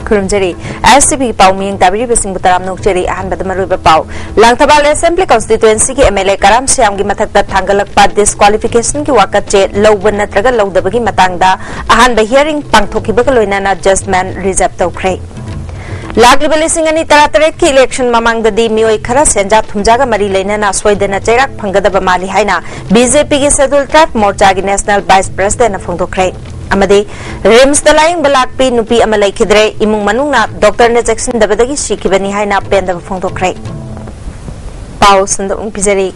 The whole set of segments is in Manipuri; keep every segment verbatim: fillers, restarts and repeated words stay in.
ꯈꯨꯔꯨꯝꯖꯔꯤ꯫ ꯑꯦꯁ ꯇꯤ ꯚꯤꯒꯤ ꯄꯥꯎ ꯃꯤꯠꯌꯦꯡ ꯇꯥꯕꯤꯔꯤꯕꯁꯤꯡꯕꯨ ꯇꯔꯥꯝꯅ ꯑꯣꯛꯆꯔꯤ꯫ ꯑꯍꯥꯟꯕꯗ ꯃꯔꯨꯑꯣꯏꯕ ꯄꯥꯎ꯫ ꯂꯥꯡꯊꯕꯥꯜ ꯑꯦꯁꯦꯝꯕ꯭ꯂꯤ ꯀꯟꯁꯇꯤꯇ꯭ꯋꯦꯟꯁꯤꯒꯤ ꯑꯦꯝ ꯑꯦꯜ ꯑꯦ ꯀꯔꯥꯝ ꯁ꯭ꯌꯥꯝꯒꯤ ꯃꯊꯛꯇ ꯊꯥꯡꯒꯠꯂꯛꯄ ꯗꯤꯁꯀ꯭ꯋꯥꯂꯤꯐꯤꯀꯦꯁꯟꯒꯤ ꯋꯥꯀꯠꯆꯦ ꯂꯧꯕ ꯅꯠꯇ꯭ꯔꯒ ꯂꯧꯗꯕꯒꯤ ꯃꯇꯥꯡꯗ ꯑꯍꯥꯟꯕ ꯍꯤꯌꯥꯔꯤꯡ ꯄꯥꯡꯊꯣꯛꯈꯤꯕꯒ ꯂꯣꯏꯅꯅ ꯖꯖꯃꯦꯟ ꯔꯤꯖꯔꯕ ꯇꯧꯈ꯭ꯔꯦ꯫ ꯂꯥꯛꯂꯤꯕ ꯂꯤꯁꯤꯡ ꯑꯅꯤ ꯇꯔꯥꯇꯔꯦꯠꯀꯤ ꯏꯂꯦꯛꯁꯟ ꯃꯃꯥꯡꯗꯗꯤ ꯃꯤꯑꯣꯏ ꯈꯔ ꯁꯦꯟꯖꯥ ꯊꯨꯝꯖꯥꯒ ꯃꯔꯤ ꯂꯩꯅꯅ ꯁꯣꯏꯗꯅ ꯆꯩꯔꯥꯛ ꯐꯪꯒꯗꯕ ꯃꯥꯜꯂꯤ ꯍꯥꯏꯅ ꯕꯤ ꯖꯦ ꯄꯤꯒꯤ ꯁꯦꯗ꯭ꯌꯨꯜ ꯇ꯭ꯔꯥꯏꯕ ꯃꯣꯔꯆꯥꯒꯤ ꯅꯦꯁꯅꯦꯜ ꯚꯥꯏꯁ ꯄ꯭ꯔꯦꯁꯤꯗꯦꯟꯠꯅ ꯐꯣꯡꯗꯣꯛꯈ꯭ꯔꯦ꯫ ꯑꯃꯗꯤ ꯔꯤꯝꯁꯇ ꯂꯥꯌꯦꯡꯕ ꯂꯥꯛꯄꯤ ꯅꯨꯄꯤ ꯑꯃ ꯂꯩꯈꯤꯗ꯭ꯔꯦ, ꯏꯃꯨꯡ ꯃꯅꯨꯡꯅ ꯗꯣꯛꯇꯔꯅ ꯆꯦꯛꯁꯤꯟꯗꯕꯗꯒꯤ ꯁꯤꯈꯤꯕꯅꯤ ꯍꯥꯏꯅ ꯄꯦꯟꯗꯕ ꯐꯣꯡꯗꯣꯛꯈ꯭ꯔꯦ꯫ ꯄꯥꯎ ꯁꯟꯗꯣꯛꯅ ꯄꯤꯖꯔꯤ꯫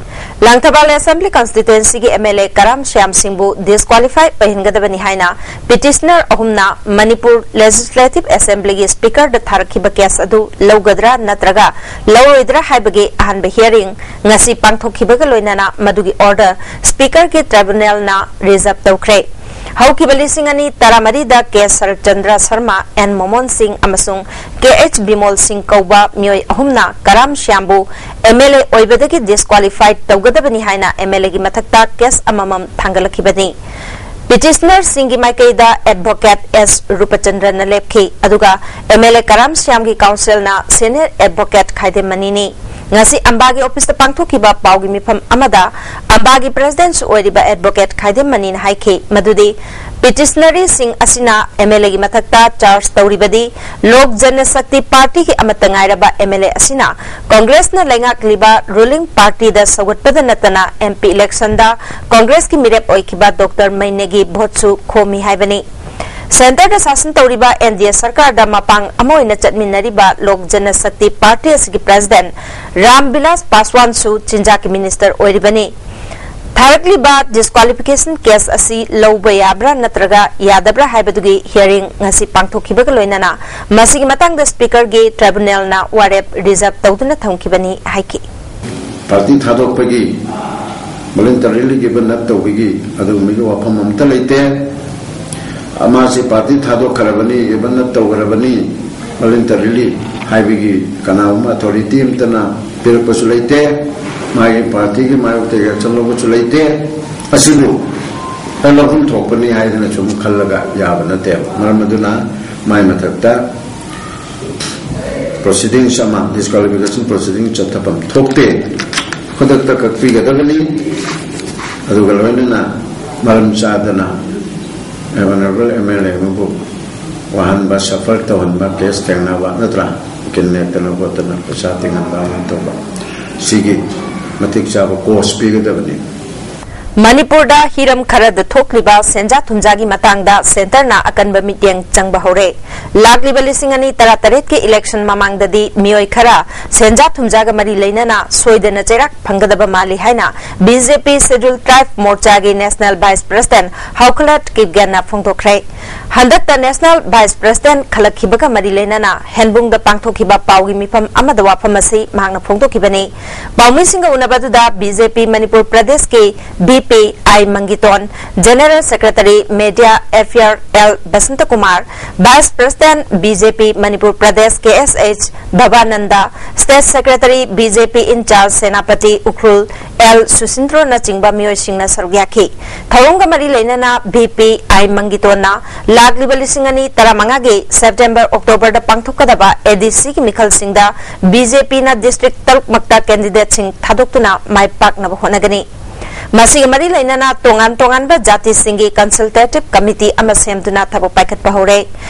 ꯂꯥꯡꯊꯕꯥꯜ ꯑꯦꯁꯦꯝꯕ꯭ꯂꯤ ꯀꯟꯁꯇꯤꯇ꯭ꯋꯦꯟꯁꯤꯒꯤ M L A Karam Shyam ꯁꯤꯡꯕꯨ ꯗꯤꯁꯀ꯭ꯋꯥꯂꯤꯐꯥꯏ ꯑꯣꯏꯍꯟꯒꯗꯕꯅꯤ ꯍꯥꯏꯅ ꯄꯤꯇꯤꯁꯅꯔ ꯑꯍꯨꯝꯅ ꯃꯅꯤꯄꯨꯔ ꯂꯦꯖꯤꯁꯂꯦꯇꯤꯚ ꯑꯦꯁꯦꯝꯕ꯭ꯂꯤꯒꯤ ꯁ꯭ꯄꯤꯀꯔꯗ ꯊꯥꯔꯛꯈꯤꯕ ꯀꯦꯁ ꯑꯗꯨ ꯂꯧꯒꯗ꯭ꯔꯥ ꯅꯠꯇ꯭ꯔꯒ ꯂꯧꯔꯣꯏꯗ꯭ꯔꯥ ꯍꯥꯏꯕꯒꯤ ꯑꯍꯥꯟꯕ ꯍꯤꯌꯥꯔꯤꯡ ꯉꯁꯤ ꯄꯥꯡꯊꯣꯛꯈꯤꯕꯒ ꯂꯣꯏꯅꯅ ꯃꯗꯨꯒꯤ ꯑꯣꯔꯗꯔ ꯁ꯭ꯄꯤꯀꯔꯒꯤ ꯇ꯭ꯔꯥꯏꯕꯨꯅꯦꯜꯅ ꯔꯤꯖꯔꯕ ꯇꯧꯈ꯭ꯔꯦ꯫ ꯍꯧꯈꯤꯕ ꯂꯤꯁꯤꯡ ꯑꯅꯤ ꯇꯔꯥꯃꯔꯤꯗ ꯀꯦ ꯁꯔꯠꯆꯟꯗ꯭ꯔ ꯁꯔꯃ, ꯑꯦꯟ ꯃꯣꯃꯣꯟ ꯁꯤꯡ ꯑꯃꯁꯨꯡ ꯀꯦ ꯑꯩꯆ ꯕꯤꯃꯣꯜ ꯁꯤꯡ ꯀꯧꯕ ꯃꯤꯑꯣꯏ ꯑꯍꯨꯝꯅ ꯀꯔꯥꯝ ꯁ꯭ꯌꯥꯝꯕꯨ ꯑꯦꯝ ꯑꯦꯜ ꯑꯦ ꯑꯣꯏꯕꯗꯒꯤ ꯗꯤꯁꯀ꯭ꯋꯥꯂꯤꯐꯥꯏ ꯇꯧꯒꯗꯕꯅꯤ ꯍꯥꯏꯅ ꯑꯦꯝ ꯑꯦꯜ ꯑꯦꯒꯤ ꯃꯊꯛꯇ ꯀꯦꯁ ꯑꯃꯃꯝ ꯊꯥꯡꯒꯠꯂꯛꯈꯤꯕꯅꯤ꯫ ꯄꯤꯇꯤꯁꯅꯔꯁꯤꯡꯒꯤ ꯃꯥꯏꯀꯩꯗ ꯑꯦꯗꯚꯣꯀꯦꯠ ꯑꯦꯁ ꯔꯨꯄꯆꯟꯗ꯭ꯔꯅ ꯂꯦꯞꯈꯤ, ꯑꯗꯨꯒ ꯑꯦꯝ ꯑꯦꯜ ꯑꯦ ꯀꯔꯥꯝ ꯁ꯭ꯌꯥꯝꯒꯤ ꯀꯥꯎꯟꯁꯤꯜꯅ ꯁꯦꯅꯤꯌꯔ ꯑꯦꯗꯚꯣꯀꯦꯠ ꯈꯥꯏꯗꯦꯝ ꯃꯅꯤꯅꯤ꯫ ꯉꯁꯤ ꯑꯝꯕꯥꯒꯤ ꯑꯣꯐꯤꯁꯇ ꯄꯥꯡꯊꯣꯛꯈꯤꯕ ꯄꯥꯎꯒꯤ ꯃꯤꯐꯝ ꯑꯃꯗ ꯑꯝꯕꯥꯒꯤ ꯄ꯭ꯔꯦꯁꯤꯗꯦꯟꯠꯁꯨ ꯑꯣꯏꯔꯤꯕ ꯑꯦꯗꯚꯣꯀꯦꯠ ꯈꯥꯏꯗꯦꯝ ꯃꯅꯤꯅ ꯍꯥꯏꯈꯤ ꯃꯗꯨꯗꯤ ꯄꯤꯇꯤꯁꯅꯔꯤꯁꯤꯡ ꯑꯁꯤꯅ ꯑꯦꯝ ꯑꯦꯜ ꯑꯦꯒꯤ ꯃꯊꯛꯇ ꯆꯥꯔꯖ ꯇꯧꯔꯤꯕꯗꯤ ꯂꯣꯛ ꯖꯅꯁꯛꯇꯤ ꯄꯥꯔꯇꯤꯒꯤ ꯑꯃꯠꯇ ꯉꯥꯏꯔꯕ ꯑꯦꯝ ꯑꯦꯜ ꯑꯦ ꯑꯁꯤꯅ ꯀꯣꯡꯒ꯭ꯔꯦꯁꯅ ꯂꯩꯉꯥꯛꯂꯤꯕ ꯔꯨꯂꯤꯡ ꯄꯥꯔꯇꯤꯗ ꯁꯧꯒꯠꯄꯗ ꯅꯠꯇꯅ ꯑꯦꯝ ꯄꯤ ꯏꯂꯦꯛꯁꯟꯗ ꯀꯣꯡꯒ꯭ꯔꯦꯁꯀꯤ ꯃꯤꯔꯦꯞ ꯑꯣꯏꯈꯤꯕ ꯗꯣꯛꯇꯔ ꯃꯩꯅꯦꯒꯤ ꯚꯣꯠꯁꯨ ꯈꯣꯝꯃꯤ ꯍꯥꯏꯕꯅꯤ꯫ ꯁꯦꯟꯇꯔꯗ ꯁꯥꯁꯟ ꯇꯧꯔꯤꯕ ꯑꯦꯟ ꯗꯤ ꯑꯦ ꯁꯔꯀꯥꯔꯗ ꯃꯄꯥꯡ ꯑꯃ ꯑꯣꯏꯅ ꯆꯠꯃꯤꯟꯅꯔꯤꯕ ꯂꯣꯛ ꯖꯅꯁꯛꯇꯤ ꯄꯥꯔꯇꯤ ꯑꯁꯤꯒꯤ ꯄ꯭ꯔꯦꯁꯤꯗꯦꯟꯠ ꯔꯥꯝ ꯕꯤꯂꯥꯁ ꯄꯥꯁꯋꯥꯟꯁꯨ ꯆꯤꯟꯖꯥꯛꯀꯤ ꯃꯤꯅꯤꯁꯇꯔ ꯑꯣꯏꯔꯤꯕꯅꯤ꯫ ꯊꯥꯔꯛꯂꯤꯕ ꯗꯤꯁꯀ꯭ꯋꯥꯂꯤꯐꯤꯀꯦꯁꯟ ꯀꯦꯁ ꯑꯁꯤ ꯂꯧꯕ ꯌꯥꯕ꯭ꯔꯥ ꯅꯠꯇ꯭ꯔꯒ ꯌꯥꯗꯕ꯭ꯔꯥ ꯍꯥꯏꯕꯗꯨꯒꯤ ꯍꯤꯌꯥꯔꯤꯡ ꯉꯁꯤ ꯄꯥꯡꯊꯣꯛꯈꯤꯕꯒ ꯂꯣꯏꯅꯅ ꯃꯁꯤꯒꯤ ꯃꯇꯥꯡꯗ ꯁ꯭ꯄꯤꯀꯔꯒꯤ ꯇ꯭ꯔꯥꯏꯕꯨꯅꯦꯜꯅ ꯋꯥꯔꯦꯞ ꯔꯤꯖꯔꯕ ꯇꯧꯗꯨꯅ ꯊꯝꯈꯤꯕꯅꯤ ꯍꯥꯏꯈꯤ꯫ ꯄꯥꯔꯇꯤ ꯊꯥꯗꯣꯛꯄꯒꯤ, ꯚꯣꯂꯨꯟꯇꯔꯤꯂꯤ ꯒꯤꯕꯟ ꯑꯞ ꯇꯧꯕꯒꯤ ꯑꯗꯨꯒꯨꯝꯕꯒꯤ ꯋꯥꯐꯝ ꯑꯝꯇ ꯂꯩꯇꯦ꯫ ꯃꯥꯁꯤ ꯄꯥꯔꯇꯤ ꯊꯥꯗꯣꯛꯈ꯭ꯔꯕꯅꯤ, ꯒꯤꯕꯟ ꯑꯞ ꯇꯧꯈ꯭ꯔꯕꯅꯤ, ꯚꯣꯂꯨꯟꯇꯔꯤꯂꯤ ꯍꯥꯏꯕꯒꯤ ꯀꯅꯥꯒꯨꯝꯕ ꯑꯣꯊꯣꯔꯤꯇꯤ ꯑꯝꯇꯅ ꯄꯤꯔꯛꯄꯁꯨ ꯂꯩꯇꯦ, ꯃꯥꯒꯤ ꯄꯥꯔꯇꯤꯒꯤ ꯃꯥꯌꯣꯛꯇ ꯑꯦꯛꯁꯟ ꯂꯧꯕꯁꯨ ꯂꯩꯇꯦ꯫ ꯑꯁꯤꯕꯨ ꯂꯧꯐꯝ ꯊꯣꯛꯄꯅꯤ ꯍꯥꯏꯗꯅ ꯁꯨꯝ ꯈꯜꯂꯒ ꯌꯥꯕ ꯅꯠꯇꯦꯕ꯫ ꯃꯔꯝ ꯑꯗꯨꯅ ꯃꯥꯏ ꯃꯊꯛꯇ ꯄ꯭ꯔꯣꯁꯤꯗꯤꯡꯁ ꯑꯃ, ꯗꯤꯁꯀ꯭ꯋꯥꯂꯤꯐꯤꯀꯦꯁꯟ ꯄ꯭ꯔꯣꯁꯤꯗꯤꯡ ꯆꯠꯊꯐꯝ ꯊꯣꯛꯇꯦ꯫ ꯈꯨꯗꯛꯇ ꯀꯛꯄꯤꯒꯗꯕꯅꯤ꯫ ꯑꯗꯨꯒ ꯂꯣꯏꯅꯅ ꯃꯔꯝ ꯆꯥꯗꯅ ꯑꯣꯅꯔꯦꯕꯜ ꯑꯦꯝ ꯑꯦꯜ ꯑꯦ ꯑꯃꯕꯨ ꯋꯥꯍꯟꯕ, ꯁꯐꯔ ꯇꯧꯍꯟꯕ, ꯀꯦꯁ ꯊꯦꯡꯅꯕ, ꯅꯠꯇ꯭ꯔꯥ? ꯎꯀꯤꯜ ꯅꯦꯛꯇꯅ ꯈꯣꯠꯇꯅ ꯄꯩꯁꯥ ꯇꯤꯡꯍꯟꯕ ꯑꯃ ꯇꯧꯕ, ꯁꯤꯒꯤ ꯃꯇꯤꯛ ꯆꯥꯕ ꯀꯣꯁ ꯄꯤꯒꯗꯕꯅꯤ꯫ ꯃꯅꯤꯄꯨꯔꯗ ꯍꯤꯔꯝ ꯈꯔꯗ ꯊꯣꯛꯂꯤꯕ ꯁꯦꯟꯖꯥ ꯊꯨꯝꯖꯥꯒꯤ ꯃꯇꯥꯡꯗ ꯁꯦꯟꯇꯔꯅ ꯑꯀꯟꯕ ꯃꯤꯠꯌꯦꯡ ꯆꯪꯕ ꯍꯧꯔꯦ꯫ ꯂꯥꯛꯂꯤꯕ ꯂꯤꯁꯤꯡ ꯑꯅꯤ ꯇꯔꯥꯇꯔꯦꯠꯀꯤ ꯏꯂꯦꯛꯁꯟ ꯃꯃꯥꯡꯗꯗꯤ ꯃꯤꯑꯣꯏ ꯈꯔ ꯁꯦꯟꯖꯥ ꯊꯨꯝꯖꯥꯒ ꯃꯔꯤ ꯂꯩꯅꯅ ꯁꯣꯏꯗꯅ ꯆꯩꯔꯥꯛ ꯐꯪꯒꯗꯕ ꯃꯥꯜꯂꯤ ꯍꯥꯏꯅ ꯕꯤ ꯖꯦ ꯄꯤ ꯁꯦꯗ꯭ꯌꯨꯜ ꯇ꯭ꯔꯥꯏꯕ ꯃꯣꯔꯆꯥꯒꯤ ꯅꯦꯁꯅꯦꯜ ꯚꯥꯏꯁ ꯄ꯭ꯔꯁꯤꯗꯦꯟꯠ ꯍꯧꯈꯂꯠ ꯀꯤꯞꯒꯦꯟꯅ ꯐꯣꯡꯗꯣꯛꯈ꯭ꯔꯦ꯫ ꯍꯟꯗꯛꯇ ꯅꯦꯁꯅꯦꯜ ꯚꯥꯏꯁ ꯄ꯭ꯔꯁꯤꯗꯦꯟꯠ ꯈꯜꯂꯛꯈꯤꯕꯒ ꯃꯔꯤ ꯂꯩꯅꯅ ꯍꯦꯟꯕꯨꯡꯗ ꯄꯥꯡꯊꯣꯛꯈꯤꯕ ꯄꯥꯎꯒꯤ ꯃꯤꯐꯝ ꯑꯃꯗ ꯋꯥꯐꯝ ꯑꯁꯤ ꯃꯍꯥꯛꯅ ꯐꯣꯡꯗꯣꯛꯈꯤꯕꯅꯤ꯫ ꯄꯥꯎꯃꯤꯁꯤꯡꯒ ꯎꯅꯕ ꯑꯗꯨꯗ ꯕꯤ ꯖꯦ ꯄꯤ ꯃꯅꯤꯄꯨꯔ ꯄ꯭ꯔꯗꯦꯁꯀꯤ V P I Mangiton, general secretary media affair L Basantakumar, vice president B J P Manipur Pradesh K S H Bhabananda, state secretary B J P incharge Senapati Ukhrul L ꯁꯨꯁꯤꯟꯗ꯭ꯔꯣꯅꯆꯤꯡꯕ ꯃꯤꯑꯣꯏꯁꯤꯡꯅ ꯁꯔꯨꯛ ꯌꯥꯈꯤ꯫ ꯊꯧꯔꯝꯒ ꯃꯔꯤ ꯂꯩꯅꯅ ꯚꯤ ꯄꯤ ꯑꯥꯏ ꯃꯪꯒꯤꯇꯣꯟꯅ ꯂꯥꯛꯂꯤꯕ ꯂꯤꯁꯤꯡ ꯑꯅꯤ ꯇꯔꯥꯃꯉꯥꯒꯤ ꯁꯦꯞꯇꯦꯝꯕꯔ ꯑꯣꯛꯇꯣꯕꯔꯗ ꯄꯥꯡꯊꯣꯛꯀꯗꯕ ꯑꯦ ꯗꯤ ꯁꯤꯒꯤ ꯃꯤꯈꯜꯁꯤꯡꯗ ꯕꯤ ꯖꯦ ꯄꯤꯅ ꯗꯤꯁꯇ꯭ꯔꯤꯛ ꯇꯔꯨꯛꯃꯛꯇ ꯀꯦꯟꯗꯤꯗꯦꯠꯁꯤꯡ ꯊꯥꯗꯣꯛꯇꯨꯅ ꯃꯥꯏ ꯄꯥꯛꯅꯕ ꯍꯣꯠꯅꯒꯅꯤ꯫ ꯃꯁꯤꯒ ꯃꯔꯤ ꯂꯩꯅꯅ ꯇꯣꯉꯥꯟ ꯇꯣꯉꯥꯟꯕ ꯖꯥꯇꯤꯁꯤꯡꯒꯤ ꯀꯟꯁꯜꯇꯦꯇꯤꯚ ꯀꯃꯤꯇꯤ ꯑꯃ ꯁꯦꯝꯗꯨꯅ ꯊꯕꯛ ꯄꯥꯏꯈꯠꯄ ꯍꯧꯔꯦ꯫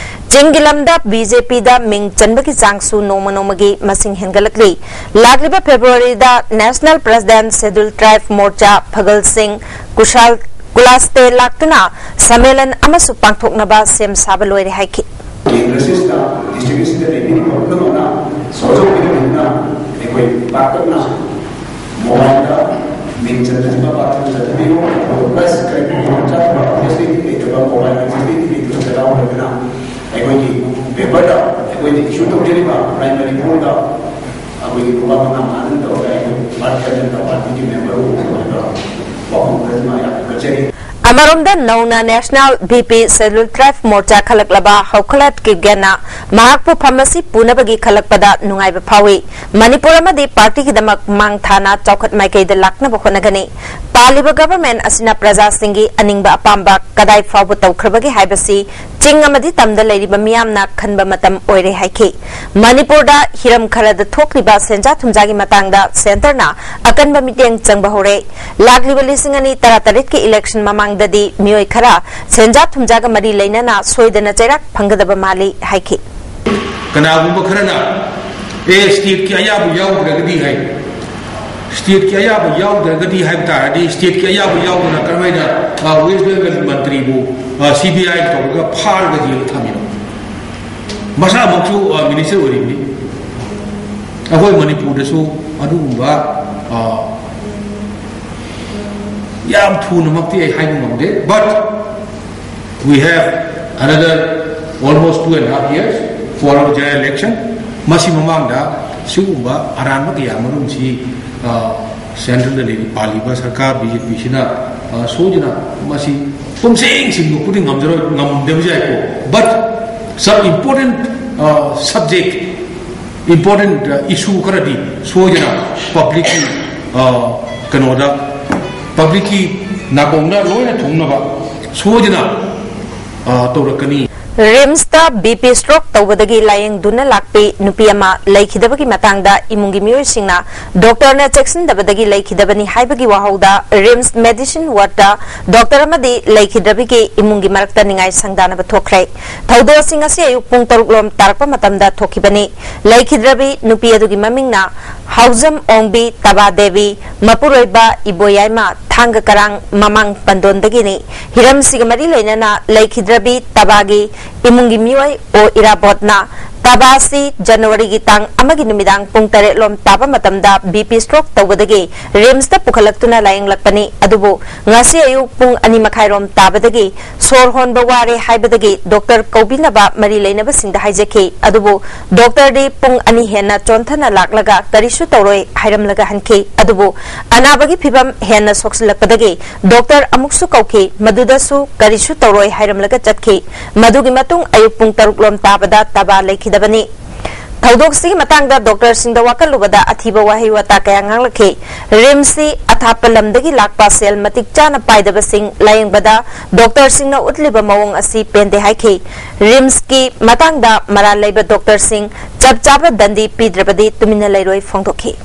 ꯆꯤꯡꯒꯤ ꯂꯝꯗ ꯕꯤ ꯖꯦ ꯄꯤꯗ ꯃꯤꯡ ꯆꯟꯕꯒꯤ ꯆꯥꯡꯁꯨ ꯅꯣꯡꯃ ꯅꯣꯡꯃꯒꯤ ꯃꯁꯤꯡ ꯍꯦꯟꯒꯠꯂꯛꯂꯤ꯫ ꯂꯥꯛꯂꯤꯕ ꯐꯦꯕ꯭ꯔꯨꯋꯥꯔꯤꯗ ꯅꯦꯁꯅꯦꯜ ꯄ꯭ꯔꯁꯤꯗꯦꯟꯠ ꯁꯦꯗ꯭ꯌꯨꯜ ꯇ꯭ꯔꯥꯏꯕ ꯃꯣꯔꯆꯥ ꯐꯒꯜ ꯁꯤꯡ ꯀꯨꯁꯥꯜ ꯀꯨꯂꯥꯁꯇꯦ ꯂꯥꯛꯇꯨꯅ ꯁꯝꯃꯦꯂꯟ ꯑꯃꯁꯨ ꯄꯥꯡꯊꯣꯛꯅꯕ ꯁꯦꯝ ꯁꯥꯕ ꯂꯣꯏꯔꯦ ꯍꯥꯏꯈꯤ꯫ ꯀꯦꯟꯗ꯭ꯔꯁꯤꯗ ꯗꯤꯁꯇ꯭ꯔꯤꯛ ꯑꯁꯤꯗ ꯂꯩꯕꯤꯔꯤꯕ ꯄꯨꯝꯅꯃꯛꯅ ꯁꯍꯖꯣꯒ ꯄꯤꯔꯕꯅꯤꯅ ꯑꯩꯈꯣꯏ ꯄꯥꯛꯇꯛꯅ ꯃꯣꯕꯥꯏꯜꯗ ꯃꯤꯡ ꯆꯟꯕꯁꯤꯃ ꯄꯥꯛꯇꯛꯅ ꯆꯠꯊꯕꯤꯌꯨ꯫ ꯑꯗꯨꯒ ꯄ꯭ꯂꯁ ꯀꯔꯤꯒꯨꯝꯕ ꯈꯨꯗꯣꯡꯆꯥꯗꯕ ꯐꯦꯁꯤꯂꯤꯇꯤ ꯂꯩꯇꯕ, ꯃꯣꯕꯥꯏꯜ ꯐꯦꯁꯤꯂꯤꯇꯤ ꯂꯩꯇꯕ ꯖꯒꯥ ꯑꯣꯏꯔꯒꯅ ꯑꯩꯈꯣꯏꯒꯤ ꯄꯦꯄꯔꯗ ꯑꯩꯈꯣꯏꯅ ꯏꯁꯨ ꯇꯧꯖꯔꯤꯕ ꯄ꯭ꯔꯥꯏꯃꯥꯔꯤ ꯐꯣꯝꯗ ꯑꯩꯈꯣꯏꯒꯤ ꯂꯨꯄꯥ ꯃꯉꯥ ꯃꯉꯥꯗꯪ ꯇꯧꯔꯒ ꯑꯩꯈꯣꯏ ꯚꯥꯔꯇꯤꯌ ꯖꯅꯇꯥ ꯄꯥꯔꯇꯤꯒꯤ ꯃꯦꯝꯕꯔ ꯑꯣꯏꯕ ꯋꯥꯐꯝ ꯈꯔꯁꯤꯃ ꯌꯥꯝ ꯊꯥꯒꯠꯆꯔꯤ꯫ ꯑꯃꯔꯣꯝꯗ ꯅꯧꯅ ꯅꯦꯁꯅꯦꯜ ꯚꯤ ꯄꯤ ꯁꯦꯗ꯭ꯌꯨꯜ ꯇ꯭ꯔꯥꯏꯕ ꯃꯣꯔꯆꯥ ꯈꯜꯂꯛꯂꯕ ꯍꯧꯈꯂꯠ ꯀꯤꯞꯒꯦꯟꯅ ꯃꯍꯥꯛꯄꯨ ꯐꯝ ꯑꯁꯤ ꯄꯨꯅꯕꯒꯤ ꯈꯜꯂꯛꯄꯗ ꯅꯨꯡꯉꯥꯏꯕ ꯐꯥꯎꯏ꯫ ꯃꯅꯤꯄꯨꯔ ꯑꯃꯗꯤ ꯄꯥꯔꯇꯤꯒꯤꯗꯃꯛ ꯃꯥꯡ ꯊꯥꯅ ꯆꯥꯎꯈꯠ ꯃꯥꯏꯀꯩꯗ ꯂꯥꯛꯅꯕ ꯍꯣꯠꯅꯒꯅꯤ꯫ ꯄꯥꯜꯂꯤꯕ ꯒꯚꯔꯟꯃꯦꯟꯠ ꯑꯁꯤꯅ ꯄ꯭ꯔꯖꯥꯁꯤꯡꯒꯤ ꯑꯅꯤꯡꯕ ꯑꯄꯥꯝꯕ ꯀꯗꯥꯏ ꯐꯥꯎꯕ ꯇꯧꯈ꯭ꯔꯕꯒꯦ ꯍꯥꯏꯕꯁꯤ ꯆꯤꯡ ꯑꯃꯗꯤ ꯇꯝꯗ ꯂꯩꯔꯤꯕ ꯃꯤꯌꯥꯝꯅ ꯈꯟꯕ ꯃꯇꯝ ꯑꯣꯏꯔꯦ ꯍꯥꯏꯈꯤ꯫ ꯃꯅꯤꯄꯨꯔꯗ ꯍꯤꯔꯝ ꯈꯔꯗ ꯊꯣꯛꯂꯤꯕ ꯁꯦꯟꯖꯥ ꯊꯨꯝꯖꯥꯒꯤ ꯃꯇꯥꯡꯗ ꯁꯦꯟꯇꯔꯅ ꯑꯀꯟꯕ ꯃꯤꯠꯌꯦꯡ ꯆꯪꯕ ꯍꯧꯔꯦ꯫ ꯂꯥꯛꯂꯤꯕ ꯂꯤꯁꯤꯡ ꯑꯅꯤ ꯇꯔꯥꯇꯔꯦꯠꯀꯤ ꯏꯂꯦꯛꯁꯟ ꯃꯃꯥꯡꯗꯗꯤ ꯃꯤꯑꯣꯏ ꯈꯔ ꯁꯦꯟꯖꯥ ꯊꯨꯝꯖꯥꯒ ꯃꯔꯤ ꯂꯩꯅꯅ ꯁꯣꯏꯗꯅ ꯆꯩꯔꯥꯛ ꯐꯪꯒꯗꯕ ꯃꯥꯜꯂꯤ ꯍꯥꯏꯈꯤ꯫ ꯀꯅꯥꯒꯨꯝꯕ ꯈꯔꯅ, "ꯑꯦ, ꯁ꯭ꯇꯦꯠꯀꯤ ꯑꯌꯥꯕ ꯌꯥꯎꯗ꯭ꯔꯒꯗꯤ" ꯍꯥꯏ꯫ ꯁ꯭ꯇꯦꯠꯀꯤ ꯑꯌꯥꯕ ꯌꯥꯎꯗ꯭ꯔꯒꯗꯤ ꯍꯥꯏꯕ ꯇꯥꯔꯗꯤ, ꯁ꯭ꯇꯦꯠꯀꯤ ꯑꯌꯥꯕ ꯌꯥꯎꯗꯅ ꯀꯔꯝꯍꯥꯏꯅ, ꯑ, ꯋꯦꯁ ꯕꯦꯡꯒꯜ ꯃꯟꯇ꯭ꯔꯤꯕꯨ, ꯑ, ꯁꯤ ꯕꯤ ꯑꯥꯏ ꯇꯧꯔꯒ ꯐꯥꯔꯒ ꯖꯦꯜꯗ ꯊꯝꯃꯤꯅꯣ? ꯃꯁꯥꯃꯛꯁꯨ, ꯑ, ꯃꯤꯅꯤꯁꯇꯔ ꯑꯣꯏꯔꯤꯕꯅꯤ꯫ ꯑꯩꯈꯣꯏ ꯃꯅꯤꯄꯨꯔꯗꯁꯨ ꯑꯗꯨꯒꯨꯝꯕ, ꯑ, ꯌꯥꯝ ꯊꯨꯅꯃꯛꯇꯤ ꯑꯩ ꯍꯥꯏꯕ ꯉꯝꯗꯦ, but we have another almost two and a half years for our general election. ꯃꯁꯤ ꯃꯃꯥꯡꯗ ꯁꯤꯒꯨꯝꯕ ꯑꯔꯥꯟꯕ ꯀꯌꯥ ꯃꯔꯨꯝꯁꯤ, ꯑ, ꯁꯦꯟꯇ꯭ꯔꯦꯜꯗ ꯂꯩꯔꯤ, ꯄꯥꯜꯂꯤꯕ ꯁꯔꯀꯥꯔ ꯕꯤ ꯖꯦ ꯄꯤꯁꯤꯅ, ꯑ, ꯁꯣꯏꯗꯅ ꯃꯁꯤ ꯄꯨꯝꯁꯦꯡ ꯁꯤꯡꯗꯣꯛꯄꯗꯤ ꯉꯝꯖꯔꯣꯏ, ꯉꯝꯗꯕꯁꯨ ꯌꯥꯏꯀꯣ, but some important, ꯑ, subject, important, ꯑ, issue ꯈꯔꯗꯤ ꯁꯣꯏꯗꯅ ꯄꯕ꯭ꯂꯤꯛꯀꯤ, ꯑ, ꯀꯩꯅꯣꯗ, ꯄꯕ꯭ꯂꯤꯛꯀꯤ ꯅꯥꯀꯣꯡꯗ ꯂꯣꯏꯅ ꯊꯨꯡꯅꯕ ꯁꯣꯏꯗꯅ, ꯑ, ꯇꯧꯔꯛꯀꯅꯤ꯫ ꯔꯤꯝꯁꯇ ꯕꯤ ꯄꯤ ꯁ꯭ꯇ꯭ꯔꯣꯛ ꯇꯧꯕꯗꯒꯤ ꯂꯥꯌꯦꯡꯗꯨꯅ ꯂꯥꯛꯄꯤ ꯅꯨꯄꯤ ꯑꯃ ꯂꯩꯈꯤꯗꯕꯒꯤ ꯃꯇꯥꯡꯗ ꯏꯃꯨꯡꯒꯤ ꯃꯤꯑꯣꯏꯁꯤꯡꯅ ꯗꯣꯛꯇꯔꯅ ꯆꯦꯛꯁꯤꯟꯗꯕꯗꯒꯤ ꯂꯩꯈꯤꯗꯕꯅꯤ ꯍꯥꯏꯕꯒꯤ ꯋꯥꯍꯧꯗ ꯔꯤꯝꯁ ꯃꯦꯗꯤꯁꯤꯟ ꯋꯥꯔꯗꯇ ꯗꯣꯛꯇꯔ ꯑꯃꯗꯤ ꯂꯩꯈꯤꯗ꯭ꯔꯕꯤꯒꯤ ꯏꯃꯨꯡꯒꯤ ꯃꯔꯛꯇ ꯅꯤꯡꯉꯥꯏ ꯁꯪꯗꯥꯅꯕ ꯊꯣꯛꯈ꯭ꯔꯦ꯫ ꯊꯧꯗꯣꯛ ꯑꯁꯤ ꯉꯁꯤ ꯑꯌꯨꯛ ꯄꯨꯡ ꯇꯔꯨꯛ ꯂꯣꯝ ꯇꯥꯔꯛꯄ ꯃꯇꯝꯗ ꯊꯣꯛꯈꯤꯕꯅꯤ꯫ ꯂꯩꯈꯤꯗ꯭ꯔꯕꯤ ꯅꯨꯄꯤ ꯑꯗꯨꯒꯤ ꯃꯃꯤꯡꯅ ꯍꯥꯎꯖꯝ ꯑꯣꯡꯕꯤ ꯇꯕꯥ ꯗꯦꯕꯤ, ꯃꯄꯨꯔꯣꯏꯕ ꯏꯕꯣꯌꯥꯏꯃ ꯊꯥꯡꯒ ꯀꯔꯥꯡ ꯃꯃꯥꯡ ꯄꯟꯗꯣꯟꯗꯒꯤꯅꯤ꯫ ꯍꯤꯔꯝꯁꯤꯒ ꯃꯔꯤ ꯂꯩꯅꯅ ꯂꯩꯈꯤꯗ꯭ꯔꯕꯤ ꯇꯕꯥꯒꯤ ꯏꯃꯨꯡꯒꯤ ꯃꯤꯑꯣꯏ ꯑꯣ ꯏꯔꯥꯕꯣꯠꯅ ꯇꯕꯥꯁꯤ ꯖꯅꯋꯥꯔꯤꯒꯤ ꯇꯥꯡ ꯑꯃꯒꯤ ꯅꯨꯃꯤꯗꯥꯡ ꯄꯨꯡ ꯇꯔꯦꯠ ꯂꯣꯝ ꯇꯥꯕ ꯃꯇꯝꯗ ꯕꯤ ꯄꯤ ꯁ꯭ꯇ꯭ꯔꯣꯛ ꯇꯧꯕꯗꯒꯤ ꯔꯤꯝꯁꯇ ꯄꯨꯈꯠꯂꯛꯇꯨꯅ ꯂꯥꯌꯦꯡꯂꯛꯄꯅꯤ꯫ ꯑꯗꯨꯕꯨ ꯉꯁꯤ ꯑꯌꯨꯛ ꯄꯨꯡ ꯑꯅꯤ ꯃꯈꯥꯏꯔꯣꯝ ꯇꯥꯕꯗꯒꯤ ꯁꯣꯔ ꯍꯣꯟꯕ ꯋꯥꯔꯦ ꯍꯥꯏꯕꯗꯒꯤ ꯗꯣꯛꯇꯔ ꯀꯧꯕꯤꯅꯕ ꯃꯔꯤ ꯂꯩꯅꯕꯁꯤꯡꯗ ꯍꯥꯏꯖꯈꯤ꯫ ꯑꯗꯨꯕꯨ ꯗꯣꯛꯇꯔꯗꯤ ꯄꯨꯡ ꯑꯅꯤ ꯍꯦꯟꯅ ꯆꯣꯟꯊꯅ ꯂꯥꯛꯂꯒ ꯀꯔꯤꯁꯨ ꯇꯧꯔꯣꯏ ꯍꯥꯏꯔꯝꯂꯒ ꯍꯟꯈꯤ꯫ ꯑꯗꯨꯕꯨ ꯑꯅꯥꯕꯒꯤ ꯐꯤꯕꯝ ꯍꯦꯟꯅ ꯁꯣꯛꯆꯤꯜꯂꯛꯄꯗꯒꯤ ꯗꯣꯛꯇꯔ ꯑꯃꯨꯛꯁꯨ ꯀꯧꯈꯤ, ꯃꯗꯨꯗꯁꯨ ꯀꯔꯤꯁꯨ ꯇꯧꯔꯣꯏ ꯍꯥꯏꯔꯝꯂꯒ ꯆꯠꯈꯤ꯫ ꯃꯗꯨꯒꯤ ꯃꯇꯨꯡ ꯑꯌꯨꯛ ꯄꯨꯡ ꯇꯔꯨꯛ ꯂꯣꯝ ꯇꯥꯕꯗ ꯇꯕꯥ ꯂꯩꯈꯤꯗꯕꯅꯤ꯫ ꯊꯧꯗꯣꯛꯁꯤꯒꯤ ꯃꯇꯥꯡꯗ ꯗꯣꯛꯇꯔꯁꯤꯡꯗ ꯋꯥꯀꯠꯂꯨꯕꯗ ꯑꯊꯤꯕ ꯋꯥꯍꯩ ꯋꯥꯇꯥ ꯀꯌꯥ ꯉꯥꯡꯂꯛꯈꯤ꯫ ꯔꯤꯝꯁꯁꯤ ꯑꯊꯥꯞꯄ ꯂꯝꯗꯒꯤ ꯂꯥꯛꯄ ꯁꯦꯜ ꯃꯇꯤꯛ ꯆꯥꯅ ꯄꯥꯏꯗꯕꯁꯤꯡ ꯂꯥꯌꯦꯡꯕꯗ ꯗꯣꯛꯇꯔꯁꯤꯡꯅ ꯎꯠꯂꯤꯕ ꯃꯑꯣꯡ ꯑꯁꯤ ꯄꯦꯟꯗꯦ ꯍꯥꯏꯈꯤ꯫ ꯔꯤꯝꯁꯀꯤ ꯃꯇꯥꯡꯗ ꯃꯔꯥꯜ ꯂꯩꯕ ꯗꯣꯛꯇꯔꯁꯤꯡ ꯆꯞ ꯆꯥꯕ ꯗꯟꯗꯤ ꯄꯤꯗ꯭ꯔꯕꯗꯤ ꯇꯨꯃꯤꯟꯅ ꯂꯩꯔꯣꯏ ꯐꯣꯡꯗꯣꯛꯈꯤ꯫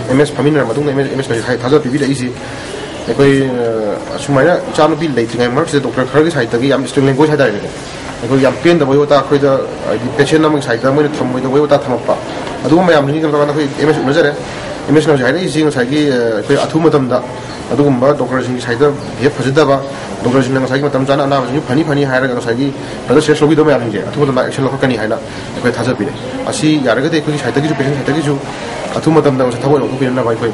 ꯑꯦꯝ ꯑꯦꯁ ꯐꯝꯃꯤꯟꯅꯔ ꯃꯇꯨꯡꯗ ꯑꯦꯝ ꯑꯦꯁ ꯑꯦꯝ ꯑꯦꯁꯅꯁꯨ ꯊꯥꯖꯕ ꯄꯤꯕꯤꯔꯛꯏꯁꯤ꯫ ꯑꯩꯈꯣꯏ ꯑ, ꯑꯁꯨꯃꯥꯏꯅ ꯏꯆꯥꯅꯨꯄꯤ ꯂꯩꯇ꯭ꯔꯤꯉꯩ ꯃꯔꯛꯁꯤꯗ ꯗꯣꯛꯇꯔ ꯈꯔꯒꯤ ꯁꯥꯏꯠꯇꯒꯤ ꯌꯥꯝ ꯁ꯭ꯇꯔꯤꯡ ꯂꯦꯡꯒ꯭ꯋꯦꯖ ꯍꯥꯏꯇꯥꯔꯦꯅꯦꯀꯣ, ꯑꯩꯈꯣꯏ ꯌꯥꯝ ꯄꯦꯟꯗꯕ ꯋꯥꯍꯩ ꯋꯥꯇꯥ, ꯑꯩꯈꯣꯏꯗ ꯍꯥꯏꯗꯤ ꯄꯦꯁꯦꯟ ꯑꯃꯒꯤ ꯁꯥꯏꯠꯇ ꯃꯣꯏꯅ ꯊꯝꯃꯣꯏꯗ ꯋꯥꯍꯩ ꯋꯥꯇꯥ ꯊꯝꯃꯛꯄ, ꯑꯗꯨꯒꯨꯝꯕ ꯃꯌꯥꯝꯗꯨꯒꯤ ꯀꯩꯅꯣ ꯇꯧꯔꯀꯥꯟꯗ ꯑꯩꯈꯣꯏ ꯑꯦꯝ ꯑꯦꯁ ꯎꯅꯖꯔꯦ꯫ ꯑꯦꯝ ꯑꯦꯁꯅ ꯍꯧꯖꯤꯛ ꯍꯥꯏꯔꯛꯏꯁꯤ ꯉꯁꯥꯏꯒꯤ ꯑ, ꯑꯩꯈꯣꯏ ꯑꯊꯨꯕ ꯃꯇꯝꯗ ꯑꯗꯨꯒꯨꯝꯕ ꯗꯣꯛꯇꯔꯁꯤꯡꯒꯤ ꯁꯥꯏꯠꯇ ꯕꯤꯍꯦꯕ ꯐꯖꯗꯕ, ꯗꯣꯛꯇꯔꯁꯤꯡꯅ ꯉꯁꯥꯏꯒꯤ ꯃꯇꯝ ꯆꯥꯅ ꯑꯅꯥꯕꯁꯤꯡꯁꯨ ꯐꯅꯤ ꯐꯅꯤ ꯍꯥꯏꯔꯒ ꯉꯁꯥꯏꯒꯤ ꯐꯖꯅ ꯁꯦꯔꯤꯌꯁ ꯂꯧꯕꯤꯗꯕ ꯃꯌꯥꯝꯁꯤꯡꯁꯦ ꯑꯊꯨꯕ ꯃꯇꯝꯗ ꯑꯦꯛꯁꯟ ꯂꯧꯈꯠꯀꯅꯤ ꯍꯥꯏꯅ ꯑꯩꯈꯣꯏ ꯊꯥꯖꯕꯤꯔꯦ꯫ ꯑꯁꯤ ꯌꯥꯔꯒꯗꯤ ꯑꯩꯈꯣꯏꯒꯤ ꯁꯥꯏꯠꯇꯒꯤꯁꯨ, ꯄꯦꯁꯦꯟ ꯁꯥꯏꯠꯇꯒꯤꯁꯨ ꯑꯊꯨꯕ ꯃꯇꯝꯗ ꯉꯁꯥꯏ ꯊꯕꯛ ꯑꯣꯏꯅ ꯂꯧꯊꯣꯛꯄꯤꯅꯅꯕ ꯑꯩꯈꯣꯏ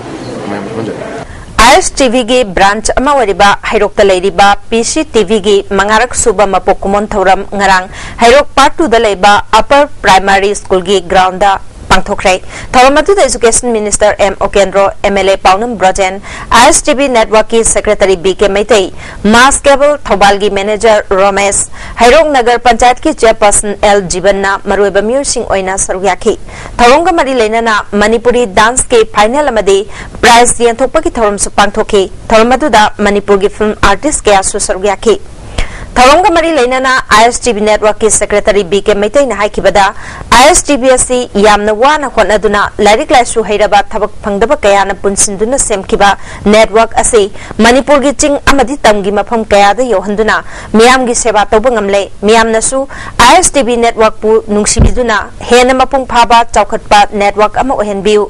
ꯃꯌꯥꯝ ꯈꯪꯍꯟꯖꯔꯤ꯫ ꯑꯥꯏ ꯑꯦꯁ ꯇꯤ ꯚꯤꯒꯤ ꯕ꯭ꯔꯥꯟꯆ ꯑꯃ ꯑꯣꯏꯔꯤꯕ ꯍꯩꯔꯣꯛꯇ ꯂꯩꯔꯤꯕ ꯄꯤ ꯁꯤ ꯇꯤ ꯚꯤꯒꯤ ꯃꯉꯥꯔꯛ ꯁꯨꯕ ꯃꯄꯣꯛ ꯀꯨꯝꯑꯣꯟ ꯊꯧꯔꯝ ꯉꯔꯥꯡ ꯍꯩꯔꯣꯛ ꯄꯥꯔꯠ ꯇꯨꯗ ꯂꯩꯕ ꯑꯄꯔ ꯄ꯭ꯔꯥꯏꯃꯥꯔꯤ ꯁ꯭ꯀꯨꯜꯒꯤ ꯒ꯭ꯔꯥꯎꯟꯗ ꯄꯥꯡꯊꯣꯛꯈ꯭ꯔꯦ꯫ ꯊꯧꯔꯝ ꯑꯗꯨꯗ education minister M Okendro, M L A Paonam Brojen, I S T V ꯅꯦꯠꯋꯥꯔꯛꯀꯤ secretary B K Meitei, mass cable ꯊꯧꯕꯥꯜꯒꯤ ꯃꯦꯅꯦꯖꯔ ꯔꯣꯃꯦꯁ, ꯍꯩꯔꯣꯛ ꯅꯒꯔ ꯄꯟꯆꯥꯌꯠꯀꯤ ꯆꯦꯌꯔꯄꯔꯁꯟ ꯑꯦꯜ ꯖꯤꯕꯟꯅ ꯃꯔꯨꯑꯣꯏꯕ ꯃꯤꯑꯣꯏꯁꯤꯡ ꯑꯣꯏꯅ ꯁꯔꯨꯛ ꯌꯥꯈꯤ꯫ ꯊꯧꯔꯝꯒ ꯃꯔꯤ ꯂꯩꯅꯅ ꯃꯅꯤꯄꯨꯔꯤ ꯗꯥꯟꯁꯀꯤ ꯐꯥꯏꯅꯦꯜ ꯑꯃꯗꯤ ꯄ꯭ꯔꯥꯏꯖ ꯌꯦꯟꯊꯣꯛꯄꯒꯤ ꯊꯧꯔꯝꯁꯨ ꯄꯥꯡꯊꯣꯛꯈꯤ꯫ ꯊꯧꯔꯝ ꯑꯗꯨꯗ ꯃꯅꯤꯄꯨꯔꯒꯤ ꯐꯤꯜꯝ ꯑꯥꯔꯇꯤꯁ ꯀꯌꯥꯁꯨ ꯁꯔꯨꯛ ꯌꯥꯈꯤ꯫ ꯊꯧꯔꯝꯒ ꯃꯔꯤ ꯂꯩꯅꯅ ꯑꯥꯏ ꯑꯦꯁ ꯇꯤ ꯚꯤ ꯅꯦꯠꯋꯥꯔꯛꯀꯤ ꯁꯦꯀ꯭ꯔꯦꯇꯔꯤ ꯕꯤ ꯀꯦ ꯃꯩꯇꯩꯅ ꯍꯥꯏꯈꯤꯕꯗ, ꯑꯥꯏ ꯑꯦꯁ ꯇꯤ ꯚꯤ ꯑꯁꯤ ꯌꯥꯝꯅ ꯋꯥꯅ ꯍꯣꯠꯅꯗꯨꯅ ꯂꯥꯏꯔꯤꯛ ꯂꯥꯏꯁꯨ ꯍꯩꯔꯕ ꯊꯕꯛ ꯐꯪꯗꯕ ꯀꯌꯥꯅ ꯄꯨꯟꯁꯤꯟꯗꯨꯅ ꯁꯦꯝꯈꯤꯕ ꯅꯦꯠꯋꯥꯔꯛ ꯑꯁꯤ ꯃꯅꯤꯄꯨꯔꯒꯤ ꯆꯤꯡ ꯑꯃꯗꯤ ꯇꯝꯒꯤ ꯃꯐꯝ ꯀꯌꯥꯗ ꯌꯧꯍꯟꯗꯨꯅ ꯃꯤꯌꯥꯝꯒꯤ ꯁꯦꯕꯥ ꯇꯧꯕ ꯉꯝꯂꯦ꯫ ꯃꯤꯌꯥꯝꯅꯁꯨ ꯑꯥꯏ ꯑꯦꯁ ꯇꯤ ꯚꯤ ꯅꯦꯠꯋꯥꯔꯛꯄꯨ ꯅꯨꯡꯁꯤꯕꯤꯗꯨꯅ ꯍꯦꯟꯅ ꯃꯄꯨꯡ ꯐꯥꯕ ꯆꯥꯎꯈꯠꯄ ꯅꯦꯠꯋꯥꯔꯛ ꯑꯃ ꯑꯣꯏꯍꯟꯕꯤꯌꯨ꯫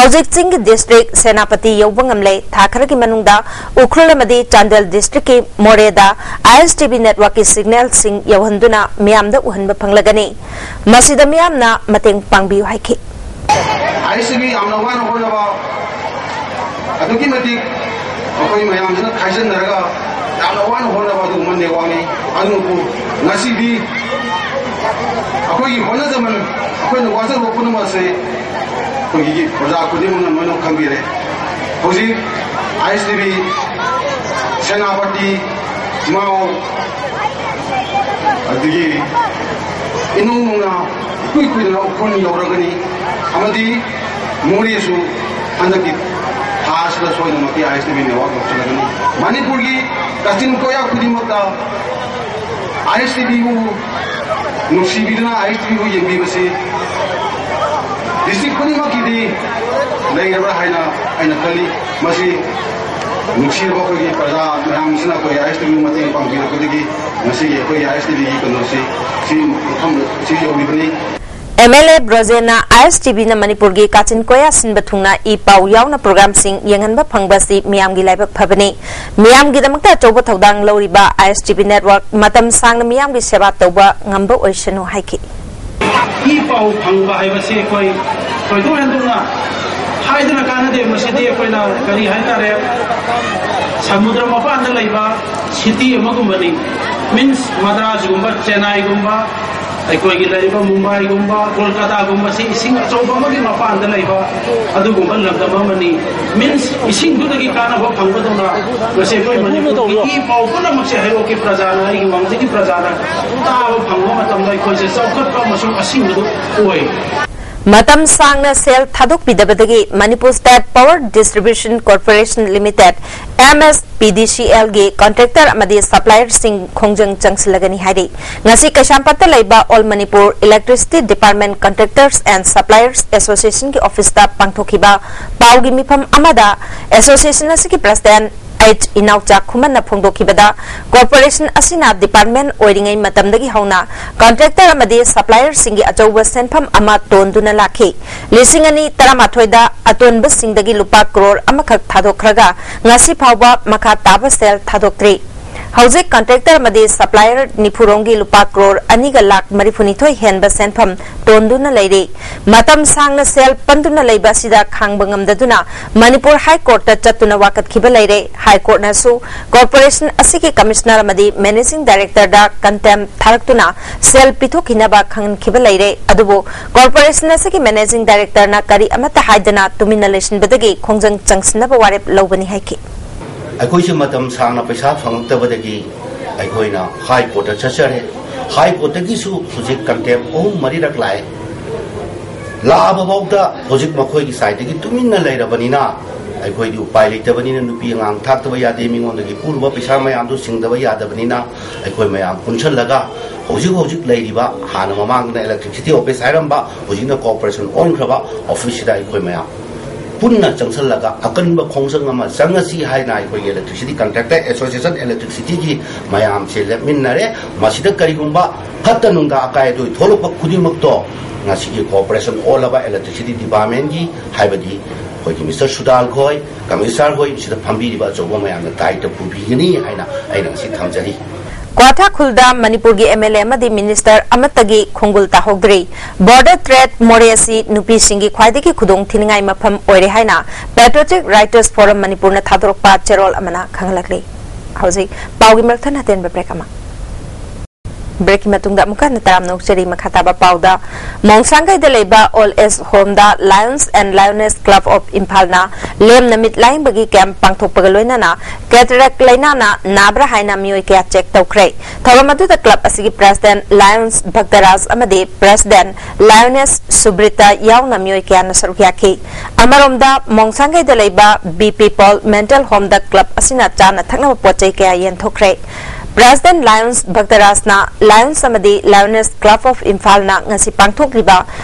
ꯍꯧꯖꯤꯛ ꯆꯤꯡꯒꯤ ꯗꯤꯁꯇ꯭ꯔꯤꯛ ꯁꯦꯅꯥꯄꯇꯤ ꯌꯧꯕ ꯉꯝꯂꯦ꯫ ꯊꯥ ꯈꯔꯒꯤ ꯃꯅꯨꯡꯗ ꯎꯈ꯭ꯔꯨꯜ ꯑꯃꯗꯤ ꯆꯥꯟꯗꯦꯜ ꯗꯤꯁꯇ꯭ꯔꯤꯛꯀꯤ ꯃꯣꯔꯦꯗ ꯑꯥꯏ ꯑꯦꯁ ꯇꯤ ꯚꯤ ꯅꯦꯠꯋꯥꯔꯛꯀꯤ ꯁꯤꯒꯅꯦꯜꯁꯤꯡ ꯌꯧꯍꯟꯗꯨꯅ ꯃꯤꯌꯥꯝꯗ ꯎꯍꯟꯕ ꯐꯪꯂꯒꯅꯤ꯫ ꯃꯁꯤꯗ ꯃꯤꯌꯥꯝꯅ ꯃꯇꯦꯡ ꯄꯥꯡꯕꯤꯌꯨ ꯍꯥꯏꯈꯤ꯫ ꯑꯥꯏ ꯑꯦꯁ ꯇꯤ ꯚꯤ ꯌꯥꯝꯅ ꯋꯥꯅ ꯍꯣꯠꯅꯕ, ꯑꯗꯨꯛꯀꯤ ꯃꯇꯤꯛ ꯑꯩꯈꯣꯏ ꯃꯌꯥꯝꯁꯤꯅ ꯈꯥꯏꯖꯤꯟꯅꯔꯒ ꯌꯥꯝꯅ ꯋꯥꯅ ꯍꯣꯠꯅꯕ ꯑꯗꯨꯒꯨꯝꯕ ꯅꯦꯠꯋꯥꯔꯛꯅꯤ꯫ ꯑꯗꯨꯕꯨ ꯉꯁꯤꯗꯤ ꯑꯩꯈꯣꯏꯒꯤ ꯍꯣꯠꯅꯖꯃꯟ, ꯑꯩꯈꯣꯏꯅ ꯋꯥꯖꯔꯨꯕ ꯄꯨꯝꯅꯃꯛ ꯑꯁꯤ ꯑꯩꯈꯣꯏꯒꯤ ꯄ꯭ꯔꯖꯥ ꯈꯨꯗꯤꯡꯃꯛꯅ ꯂꯣꯏꯅ ꯈꯪꯕꯤꯔꯦ꯫ ꯍꯧꯖꯤꯛ ꯑꯥꯏ ꯑꯦꯁ ꯇꯤ ꯚꯤ, ꯁꯦꯅꯥꯄꯇꯤ, ꯃꯥꯎ, ꯑꯗꯒꯤ ꯏꯅꯧ ꯅꯧꯅ ꯀꯨꯏ ꯀꯨꯏꯗꯅ ꯎꯈ꯭ꯔꯨꯜ ꯌꯧꯔꯒꯅꯤ ꯑꯃꯗꯤ ꯃꯣꯔꯦꯁꯨ ꯍꯟꯗꯛꯀꯤ ꯊꯥ ꯑꯁꯤꯗ ꯁꯣꯏꯗꯅꯃꯛꯀꯤ ꯑꯥꯏ ꯑꯦꯁ ꯇꯤ ꯚꯤ ꯅꯦꯠꯋꯥꯛ ꯌꯧꯁꯤꯜꯂꯒꯅꯤ꯫ ꯃꯅꯤꯄꯨꯔꯒꯤ ꯀꯥꯆꯤꯟ ꯀꯣꯌꯥ ꯈꯨꯗꯤꯡꯃꯛꯇ ꯑꯥꯏ ꯑꯦꯁ ꯇꯤ ꯚꯤꯕꯨ ꯅꯨꯡꯁꯤꯕꯤꯗꯨꯅ ꯑꯥꯏ ꯑꯦꯁ ꯇꯤ ꯚꯤꯕꯨ ꯌꯦꯡꯕꯤꯕꯁꯤ ꯗꯤꯁꯇ꯭ꯔꯤꯛ ꯈꯨꯗꯤꯡꯃꯛꯀꯤꯗꯤ ꯂꯩꯔꯕ꯭ꯔꯥ ꯍꯥꯏꯅ ꯑꯩꯅ ꯈꯜꯂꯤ꯫ ꯃꯁꯤ ꯅꯨꯡꯁꯤꯔꯕ ꯑꯩꯈꯣꯏꯒꯤ ꯄ꯭ꯔꯖꯥ ꯃꯌꯥꯝꯁꯤꯅ ꯑꯩꯈꯣꯏ ꯑꯥꯏ ꯑꯦꯁ ꯇꯤ ꯚꯤꯕꯨ ꯃꯇꯦꯡ ꯄꯥꯡꯕꯤꯔꯛꯄꯗꯒꯤ ꯉꯁꯤꯒꯤ ꯑꯩꯈꯣꯏꯒꯤ ꯑꯥꯏ ꯑꯦꯁ ꯇꯤ ꯚꯤꯒꯤ ꯀꯩꯅꯣꯁꯤ ꯁꯤ ꯃꯐꯝꯗ ꯁꯤ ꯌꯧꯔꯤꯕꯅꯤ꯫ ꯑꯦꯝ ꯑꯦꯜ ꯑꯦ ꯕ꯭ꯔꯣꯖꯦꯟꯅ ꯑꯥꯏ ꯑꯦꯁ ꯇꯤ ꯚꯤꯅ ꯃꯅꯤꯄꯨꯔꯒꯤ ꯀꯥꯆꯤꯟ ꯀꯣꯌꯥ ꯁꯤꯟꯕ ꯊꯨꯡꯅ ꯏ ꯄꯥꯎ ꯌꯥꯎꯅ ꯄ꯭ꯔꯣꯒ꯭ꯔꯥꯝꯁꯤꯡ ꯌꯦꯡꯍꯟꯕ ꯐꯪꯕ ꯑꯁꯤ ꯃꯤꯌꯥꯝꯒꯤ ꯂꯥꯏꯕꯛ ꯐꯕꯅꯤ꯫ ꯃꯤꯌꯥꯝꯒꯤꯗꯃꯛꯇ ꯑꯆꯧꯕ ꯊꯧꯗꯥꯡ ꯂꯧꯔꯤꯕ ꯑꯥꯏ ꯑꯦꯁ ꯇꯤ ꯚꯤ ꯅꯦꯠꯋꯥꯔꯛ ꯃꯇꯝ ꯁꯥꯡꯅ ꯃꯤꯌꯥꯝꯒꯤ ꯁꯦꯕꯥ ꯇꯧꯕ ꯉꯝꯕ ꯑꯣꯏꯁꯅꯨ ꯍꯥꯏꯈꯤ꯫ ꯏ ꯄꯥꯎ ꯐꯪꯕ ꯍꯥꯏꯕꯁꯤ ꯑꯩꯈꯣꯏ ꯊꯣꯏꯗꯣꯛ ꯍꯦꯟꯗꯣꯛꯅ ꯍꯥꯏꯗꯅ ꯀꯥꯟꯅꯗꯦ꯫ ꯃꯁꯤꯗꯤ ꯑꯩꯈꯣꯏꯅ ꯀꯔꯤ ꯍꯥꯏꯇꯥꯔꯦ, ꯁꯃꯨꯗ꯭ꯔ ꯃꯄꯥꯟꯗ ꯂꯩꯕ ꯁꯤꯇꯤ ꯑꯃꯒꯨꯝꯕꯅꯤ꯫ ꯃꯤꯟꯁ ꯃꯗ꯭ꯔꯥꯁꯒꯨꯝꯕ, ꯆꯦꯟꯅꯥꯏꯒꯨꯝꯕ, ꯑꯩꯈꯣꯏꯒꯤ ꯂꯩꯔꯤꯕ ꯃꯨꯝꯕꯥꯏꯒꯨꯝꯕ, ꯀꯣꯜꯀꯇꯥꯒꯨꯝꯕꯁꯤ ꯏꯁꯤꯡ ꯑꯆꯧꯕ ꯑꯃꯒꯤ ꯃꯄꯥꯟꯗ ꯂꯩꯕ ꯑꯗꯨꯒꯨꯝꯕ ꯂꯝꯗꯝ ꯑꯃꯅꯤ꯫ ꯃꯤꯟꯁ ꯏꯁꯤꯡꯗꯨꯗꯒꯤ ꯀꯥꯟꯅꯕ ꯐꯪꯕꯗꯧꯅ ꯉꯁꯤ ꯑꯩꯈꯣꯏ ꯃꯅꯤꯄꯨꯔꯒꯤ ꯏ ꯄꯥꯎ ꯄꯨꯝꯅꯃꯛꯁꯦ ꯍꯩꯔꯣꯛꯀꯤ ꯄ꯭ꯔꯖꯥꯅ, ꯑꯩꯒꯤ ꯋꯥꯡꯖꯤꯡꯒꯤ ꯄ꯭ꯔꯖꯥꯅ ꯇꯥꯕ ꯐꯪꯕ ꯃꯇꯝꯗ ꯑꯩꯈꯣꯏꯁꯦ ꯆꯥꯎꯈꯠꯄ ꯑꯃꯁꯨꯡ ꯑꯁꯤꯡꯕꯗꯨ ꯑꯣꯏ꯫ ꯃꯇꯝ ꯁꯥꯡꯅ ꯁꯦꯜ ꯊꯥꯗꯣꯛꯄꯤꯗꯕꯗꯒꯤ Manipur State Power Distribution Corporation Limited, M S P D C L ꯒꯤ ꯀꯣꯟꯇ꯭ꯔꯦꯛꯇꯔ ꯑꯃꯗꯤ ꯁꯄ꯭ꯂꯥꯏꯌꯔꯁꯤꯡ ꯈꯣꯡꯖꯪ ꯆꯪꯁꯤꯜꯂꯒꯅꯤ ꯍꯥꯏꯔꯤ꯫ ꯉꯁꯤ ꯀꯩꯁꯥꯝꯄꯥꯠꯇ ꯂꯩꯕ All Manipur Electricity Department Contractors and Suppliers Association ꯒꯤ ꯑꯣꯐꯤꯁꯇ ꯄꯥꯡꯊꯣꯛꯈꯤꯕ ꯄꯥꯎꯒꯤ ꯃꯤꯐꯝ ꯑꯃꯗ ꯑꯦꯁꯣꯁꯤꯌꯦꯁꯟ ꯑꯁꯤꯒꯤ ꯄ꯭ꯔꯁꯤꯗꯦꯟ ꯑꯩꯆ ꯏꯅꯥꯎꯆꯥ ꯈꯨꯃꯟꯅ ꯐꯣꯡꯗꯣꯛꯈꯤꯕꯗ, ꯀꯣꯔꯄꯣꯔꯦꯁꯟ ꯑꯁꯤꯅ ꯗꯤꯄꯥꯔꯠꯃꯦꯟ ꯑꯣꯏꯔꯤꯉꯩ ꯃꯇꯝꯗꯒꯤ ꯍꯧꯅ ꯀꯟꯇ꯭ꯔꯦꯛꯇꯔ ꯑꯃꯗꯤ ꯁꯄ꯭ꯂꯥꯏꯌꯔꯁꯤꯡꯒꯤ ꯑꯆꯧꯕ ꯁꯦꯟꯐꯝ ꯑꯃ ꯇꯣꯟꯗꯨꯅ ꯂꯥꯛꯈꯤ꯫ ꯂꯤꯁꯤꯡ ꯑꯅꯤ ꯇꯔꯥꯃꯥꯊꯣꯏꯗ ꯑꯇꯣꯟꯕꯁꯤꯡꯗꯒꯤ ꯂꯨꯄꯥ ꯀ꯭ꯔꯣꯔ ꯑꯃꯈꯛ ꯊꯥꯗꯣꯛꯈ꯭ꯔꯒ ꯉꯁꯤ ꯐꯥꯎꯕ ꯃꯈꯥ ꯇꯥꯕ ꯁꯦꯜ ꯊꯥꯗꯣꯛꯇ꯭ꯔꯤ꯫ ꯍꯧꯖꯤꯛ ꯀꯟꯇ꯭ꯔꯦꯛꯇꯔ ꯑꯃꯗꯤ ꯁꯄ꯭ꯂꯥꯏꯌꯔ ꯅꯤꯐꯨꯔꯣꯝꯒꯤ ꯂꯨꯄꯥ ꯀ꯭ꯔꯣꯔ ꯑꯅꯤꯒ ꯂꯥꯈ ꯃꯔꯤꯐꯨꯅꯤꯊꯣꯏ ꯍꯦꯟꯕ ꯁꯦꯟꯐꯝ ꯇꯣꯟꯗꯨꯅ ꯂꯩꯔꯤ꯫ ꯃꯇꯝ ꯁꯥꯡꯅ ꯁꯦꯜ ꯄꯟꯗꯨꯅ ꯂꯩꯕ ꯑꯁꯤꯗ ꯈꯥꯡꯕ ꯉꯝꯗꯗꯨꯅ ꯃꯅꯤꯄꯨꯔ ꯍꯥꯏ ꯀꯣꯔꯠꯇ ꯆꯠꯇꯨꯅ ꯋꯥꯀꯠꯈꯤꯕ ꯂꯩꯔꯦ꯫ ꯍꯥꯏ ꯀꯣꯔꯠꯅꯁꯨ ꯀꯣꯔꯄꯣꯔꯦꯁꯟ ꯑꯁꯤꯒꯤ ꯀꯃꯤꯁꯅꯔ ꯑꯃꯗꯤ ꯃꯦꯅꯦꯖꯤꯡ ꯗꯥꯏꯔꯦꯛꯇꯔꯗ ꯀꯟꯇꯦꯝ ꯊꯥꯔꯛꯇꯨꯅ ꯁꯦꯜ ꯄꯤꯊꯣꯛꯈꯤꯅꯕ ꯈꯪꯍꯟꯈꯤꯕ ꯂꯩꯔꯦ꯫ ꯑꯗꯨꯕꯨ ꯀꯣꯔꯄꯣꯔꯦꯁꯟ ꯑꯁꯤꯒꯤ ꯃꯦꯅꯦꯖꯤꯡ ꯗꯥꯏꯔꯦꯛꯇꯔꯅ ꯀꯔꯤ ꯑꯃꯠꯇ ꯍꯥꯏꯗꯅ ꯇꯨꯃꯤꯟꯅ ꯂꯩꯁꯤꯟꯕꯗꯒꯤ ꯈꯣꯡꯖꯪ ꯆꯪꯁꯤꯟꯅꯕ ꯋꯥꯔꯦꯞ ꯂꯧꯕꯅꯤ ꯍꯥꯏꯈꯤ꯫ ꯑꯩꯈꯣꯏꯁꯨ ꯃꯇꯝ ꯁꯥꯡꯅ ꯄꯩꯁꯥ ꯐꯪꯂꯛꯇꯕꯗꯒꯤ ꯑꯩꯈꯣꯏꯅ ꯍꯥꯏ ꯀꯣꯔꯠꯇ ꯆꯠꯆꯔꯦ꯫ ꯍꯥꯏ ꯀꯣꯔꯠꯇꯒꯤꯁꯨ ꯍꯧꯖꯤꯛ ꯀꯟꯇꯦꯝ ꯑꯍꯨꯝ ꯃꯔꯤꯔꯛ ꯂꯥꯛꯑꯦ꯫ ꯂꯥꯛꯑꯕ ꯐꯥꯎꯗ ꯍꯧꯖꯤꯛ ꯃꯈꯣꯏꯒꯤ ꯁꯥꯏꯠꯇꯒꯤ ꯇꯨꯃꯤꯟꯅ ꯂꯩꯔꯕꯅꯤꯅ, ꯑꯩꯈꯣꯏꯗꯤ ꯎꯄꯥꯏ ꯂꯩꯇꯕꯅꯤꯅ, ꯅꯨꯄꯤ ꯑꯉꯥꯡ ꯊꯥꯛꯇꯕ ꯌꯥꯗꯦ, ꯃꯤꯉꯣꯟꯗꯒꯤ ꯄꯨꯔꯨꯕ ꯄꯩꯁꯥ ꯃꯌꯥꯝꯗꯨ ꯁꯤꯡꯗꯕ ꯌꯥꯗꯕꯅꯤꯅ, ꯑꯩꯈꯣꯏ ꯃꯌꯥꯝ ꯄꯨꯟꯁꯤꯜꯂꯒ ꯍꯧꯖꯤꯛ ꯍꯧꯖꯤꯛ ꯂꯩꯔꯤꯕ, ꯍꯥꯟꯅ ꯃꯃꯥꯡꯗꯅ ꯏꯂꯦꯛꯇ꯭ꯔꯤꯁꯤꯇꯤ ꯑꯣꯐꯤꯁ ꯍꯥꯏꯔꯝꯕ, ꯍꯧꯖꯤꯛꯅ ꯀꯣꯔꯄꯣꯔꯦꯁꯟ ꯑꯣꯟꯈ꯭ꯔꯕ ꯑꯣꯐꯤꯁꯁꯤꯗ ꯑꯩꯈꯣꯏ ꯃꯌꯥꯝ ꯄꯨꯟꯅ ꯆꯪꯁꯜꯂꯒ ꯑꯀꯟꯕ ꯈꯣꯡꯖꯪ ꯑꯃ ꯆꯪꯉꯁꯤ ꯍꯥꯏꯅ ꯑꯩꯈꯣꯏꯒꯤ Electricity Contractor Association, Electricity ꯒꯤ ꯃꯌꯥꯝꯁꯦ ꯂꯦꯞꯃꯤꯟꯅꯔꯦ꯫ ꯃꯁꯤꯗ ꯀꯔꯤꯒꯨꯝꯕ ꯐꯠꯇ ꯅꯨꯡꯗ ꯑꯀꯥꯏ ꯑꯇꯣꯏ ꯊꯣꯛꯂꯛꯄ ꯈꯨꯗꯤꯡꯃꯛꯇꯣ ꯉꯁꯤꯒꯤ ꯀꯣꯔꯄꯣꯔꯦꯁꯟ ꯑꯣꯜꯂꯕ Electricity Department ꯀꯤ, ꯍꯥꯏꯕꯗꯤ ꯑꯩꯈꯣꯏꯒꯤ ꯃꯤꯁꯇꯔ ꯁꯨꯗꯥꯜ ꯈꯣꯏ, ꯀꯃꯤꯁꯅꯔ ꯍꯣꯏ, ꯁꯤꯗ ꯐꯝꯕꯤꯔꯤꯕ ꯑꯆꯧꯕ ꯃꯌꯥꯝꯅ ꯗꯥꯏꯇ ꯄꯨꯕꯤꯒꯅꯤ ꯍꯥꯏꯅ ꯑꯩꯅ ꯉꯁꯤ ꯊꯝꯖꯔꯤ꯫ ꯀ꯭ꯋꯥꯊꯥꯈꯨꯜꯗ ꯃꯅꯤꯄꯨꯔꯒꯤ ꯑꯦꯝ ꯑꯦꯜ ꯑꯦ ꯑꯃꯗꯤ ꯃꯤꯅꯤꯁꯇꯔ ꯑꯃꯠꯇꯒꯤ ꯈꯣꯡꯒꯨꯜ ꯇꯥꯍꯧꯗ꯭ꯔꯤ꯫ ꯕꯣꯔꯗꯔ ꯇ꯭ꯔꯦꯗ ꯃꯣꯔꯦ ꯑꯁꯤ ꯅꯨꯄꯤꯁꯤꯡꯒꯤ ꯈ꯭ꯋꯥꯏꯗꯒꯤ ꯈꯨꯗꯣꯡ ꯊꯤꯅꯤꯡꯉꯥꯏ ꯃꯐꯝ ꯑꯣꯏꯔꯦ ꯍꯥꯏꯅ Patriotic Writers Forum ꯃꯅꯤꯄꯨꯔꯅ ꯊꯥꯗꯣꯔꯛꯄ ꯆꯦꯔꯣꯜ ꯑꯃꯅ ꯈꯪꯍꯜꯂꯛꯂꯤ꯫ ꯍꯧꯖꯤꯛ ꯄꯥꯎꯒꯤ ꯃꯔꯛ ꯊꯠꯅ ꯑꯇꯦꯟꯕ ꯕ꯭ꯔꯦꯛ ꯑꯃ꯫ ꯕ꯭ꯔꯦꯛꯀꯤ ꯃꯇꯨꯡꯗ ꯑꯃꯨꯛꯀ ꯍꯟꯅ ꯇꯔꯥꯝꯅ ꯑꯣꯛꯆꯔꯤ꯫ ꯃꯈꯥ ꯇꯥꯕ ꯄꯥꯎꯗ, ꯃꯣꯡꯁꯥꯡꯒꯩꯗ ꯂꯩꯕ Old Age Home the Lions and Lioness Club of Imphal ꯅ ꯂꯦꯝꯅ ꯃꯤꯠ ꯂꯥꯌꯦꯡꯕꯒꯤ ꯀꯦꯝꯞ ꯄꯥꯡꯊꯣꯛꯄꯒ ꯂꯣꯏꯅꯅ cataract ꯂꯥꯏꯅꯥꯅ ꯅꯥꯕ꯭ꯔꯥ ꯍꯥꯏꯅ ꯃꯤꯑꯣꯏ ꯀꯌꯥ ꯆꯦꯛ ꯇꯧꯈ꯭ꯔꯦ꯫ ꯊꯧꯔꯝ ꯑꯗꯨꯗ ꯀ꯭ꯂꯕ ꯑꯁꯤꯒꯤ ꯄ꯭ꯔꯦꯁꯤꯗꯦꯟꯠ ꯂꯥꯌꯟꯁ ꯚꯛꯇꯔꯥꯖ ꯑꯃꯗꯤ ꯄ꯭ꯔꯦꯁꯤꯗꯦꯟꯠ ꯂꯥꯌꯣꯅꯦꯁ ꯁꯨꯕ꯭ꯔꯤꯇꯥ ꯌꯥꯎꯅ ꯃꯤꯑꯣꯏ ꯀꯌꯥꯅ ꯁꯔꯨꯛ ꯌꯥꯈꯤ꯫ ꯑꯃꯔꯣꯝꯗ, ꯃꯣꯡꯁꯥꯡꯒꯩꯗ ꯂꯩꯕ B P Paul Mental Home ꯗ ꯀ꯭ꯂꯕ ꯑꯁꯤꯅ ꯆꯥꯅ ꯊꯛꯅꯕ ꯄꯣꯠ ꯆꯩ ꯀꯌꯥ ꯌꯦꯟꯊꯣꯛꯈ꯭ꯔꯦ꯫ ꯄ꯭ꯔꯦꯁꯤꯗꯦꯟꯠ ꯂꯥꯌꯟꯁ ꯚꯛꯇꯔꯥꯖꯅ ꯂꯥꯌꯟꯁ ꯑꯃꯗꯤ ꯂꯥꯌꯣꯅꯦꯁ ꯀ꯭ꯂꯕ ꯑꯣꯐ ꯏꯝꯐꯥꯜꯅ ꯉꯁꯤ ꯄꯥꯡꯊꯣꯛꯂꯤꯕ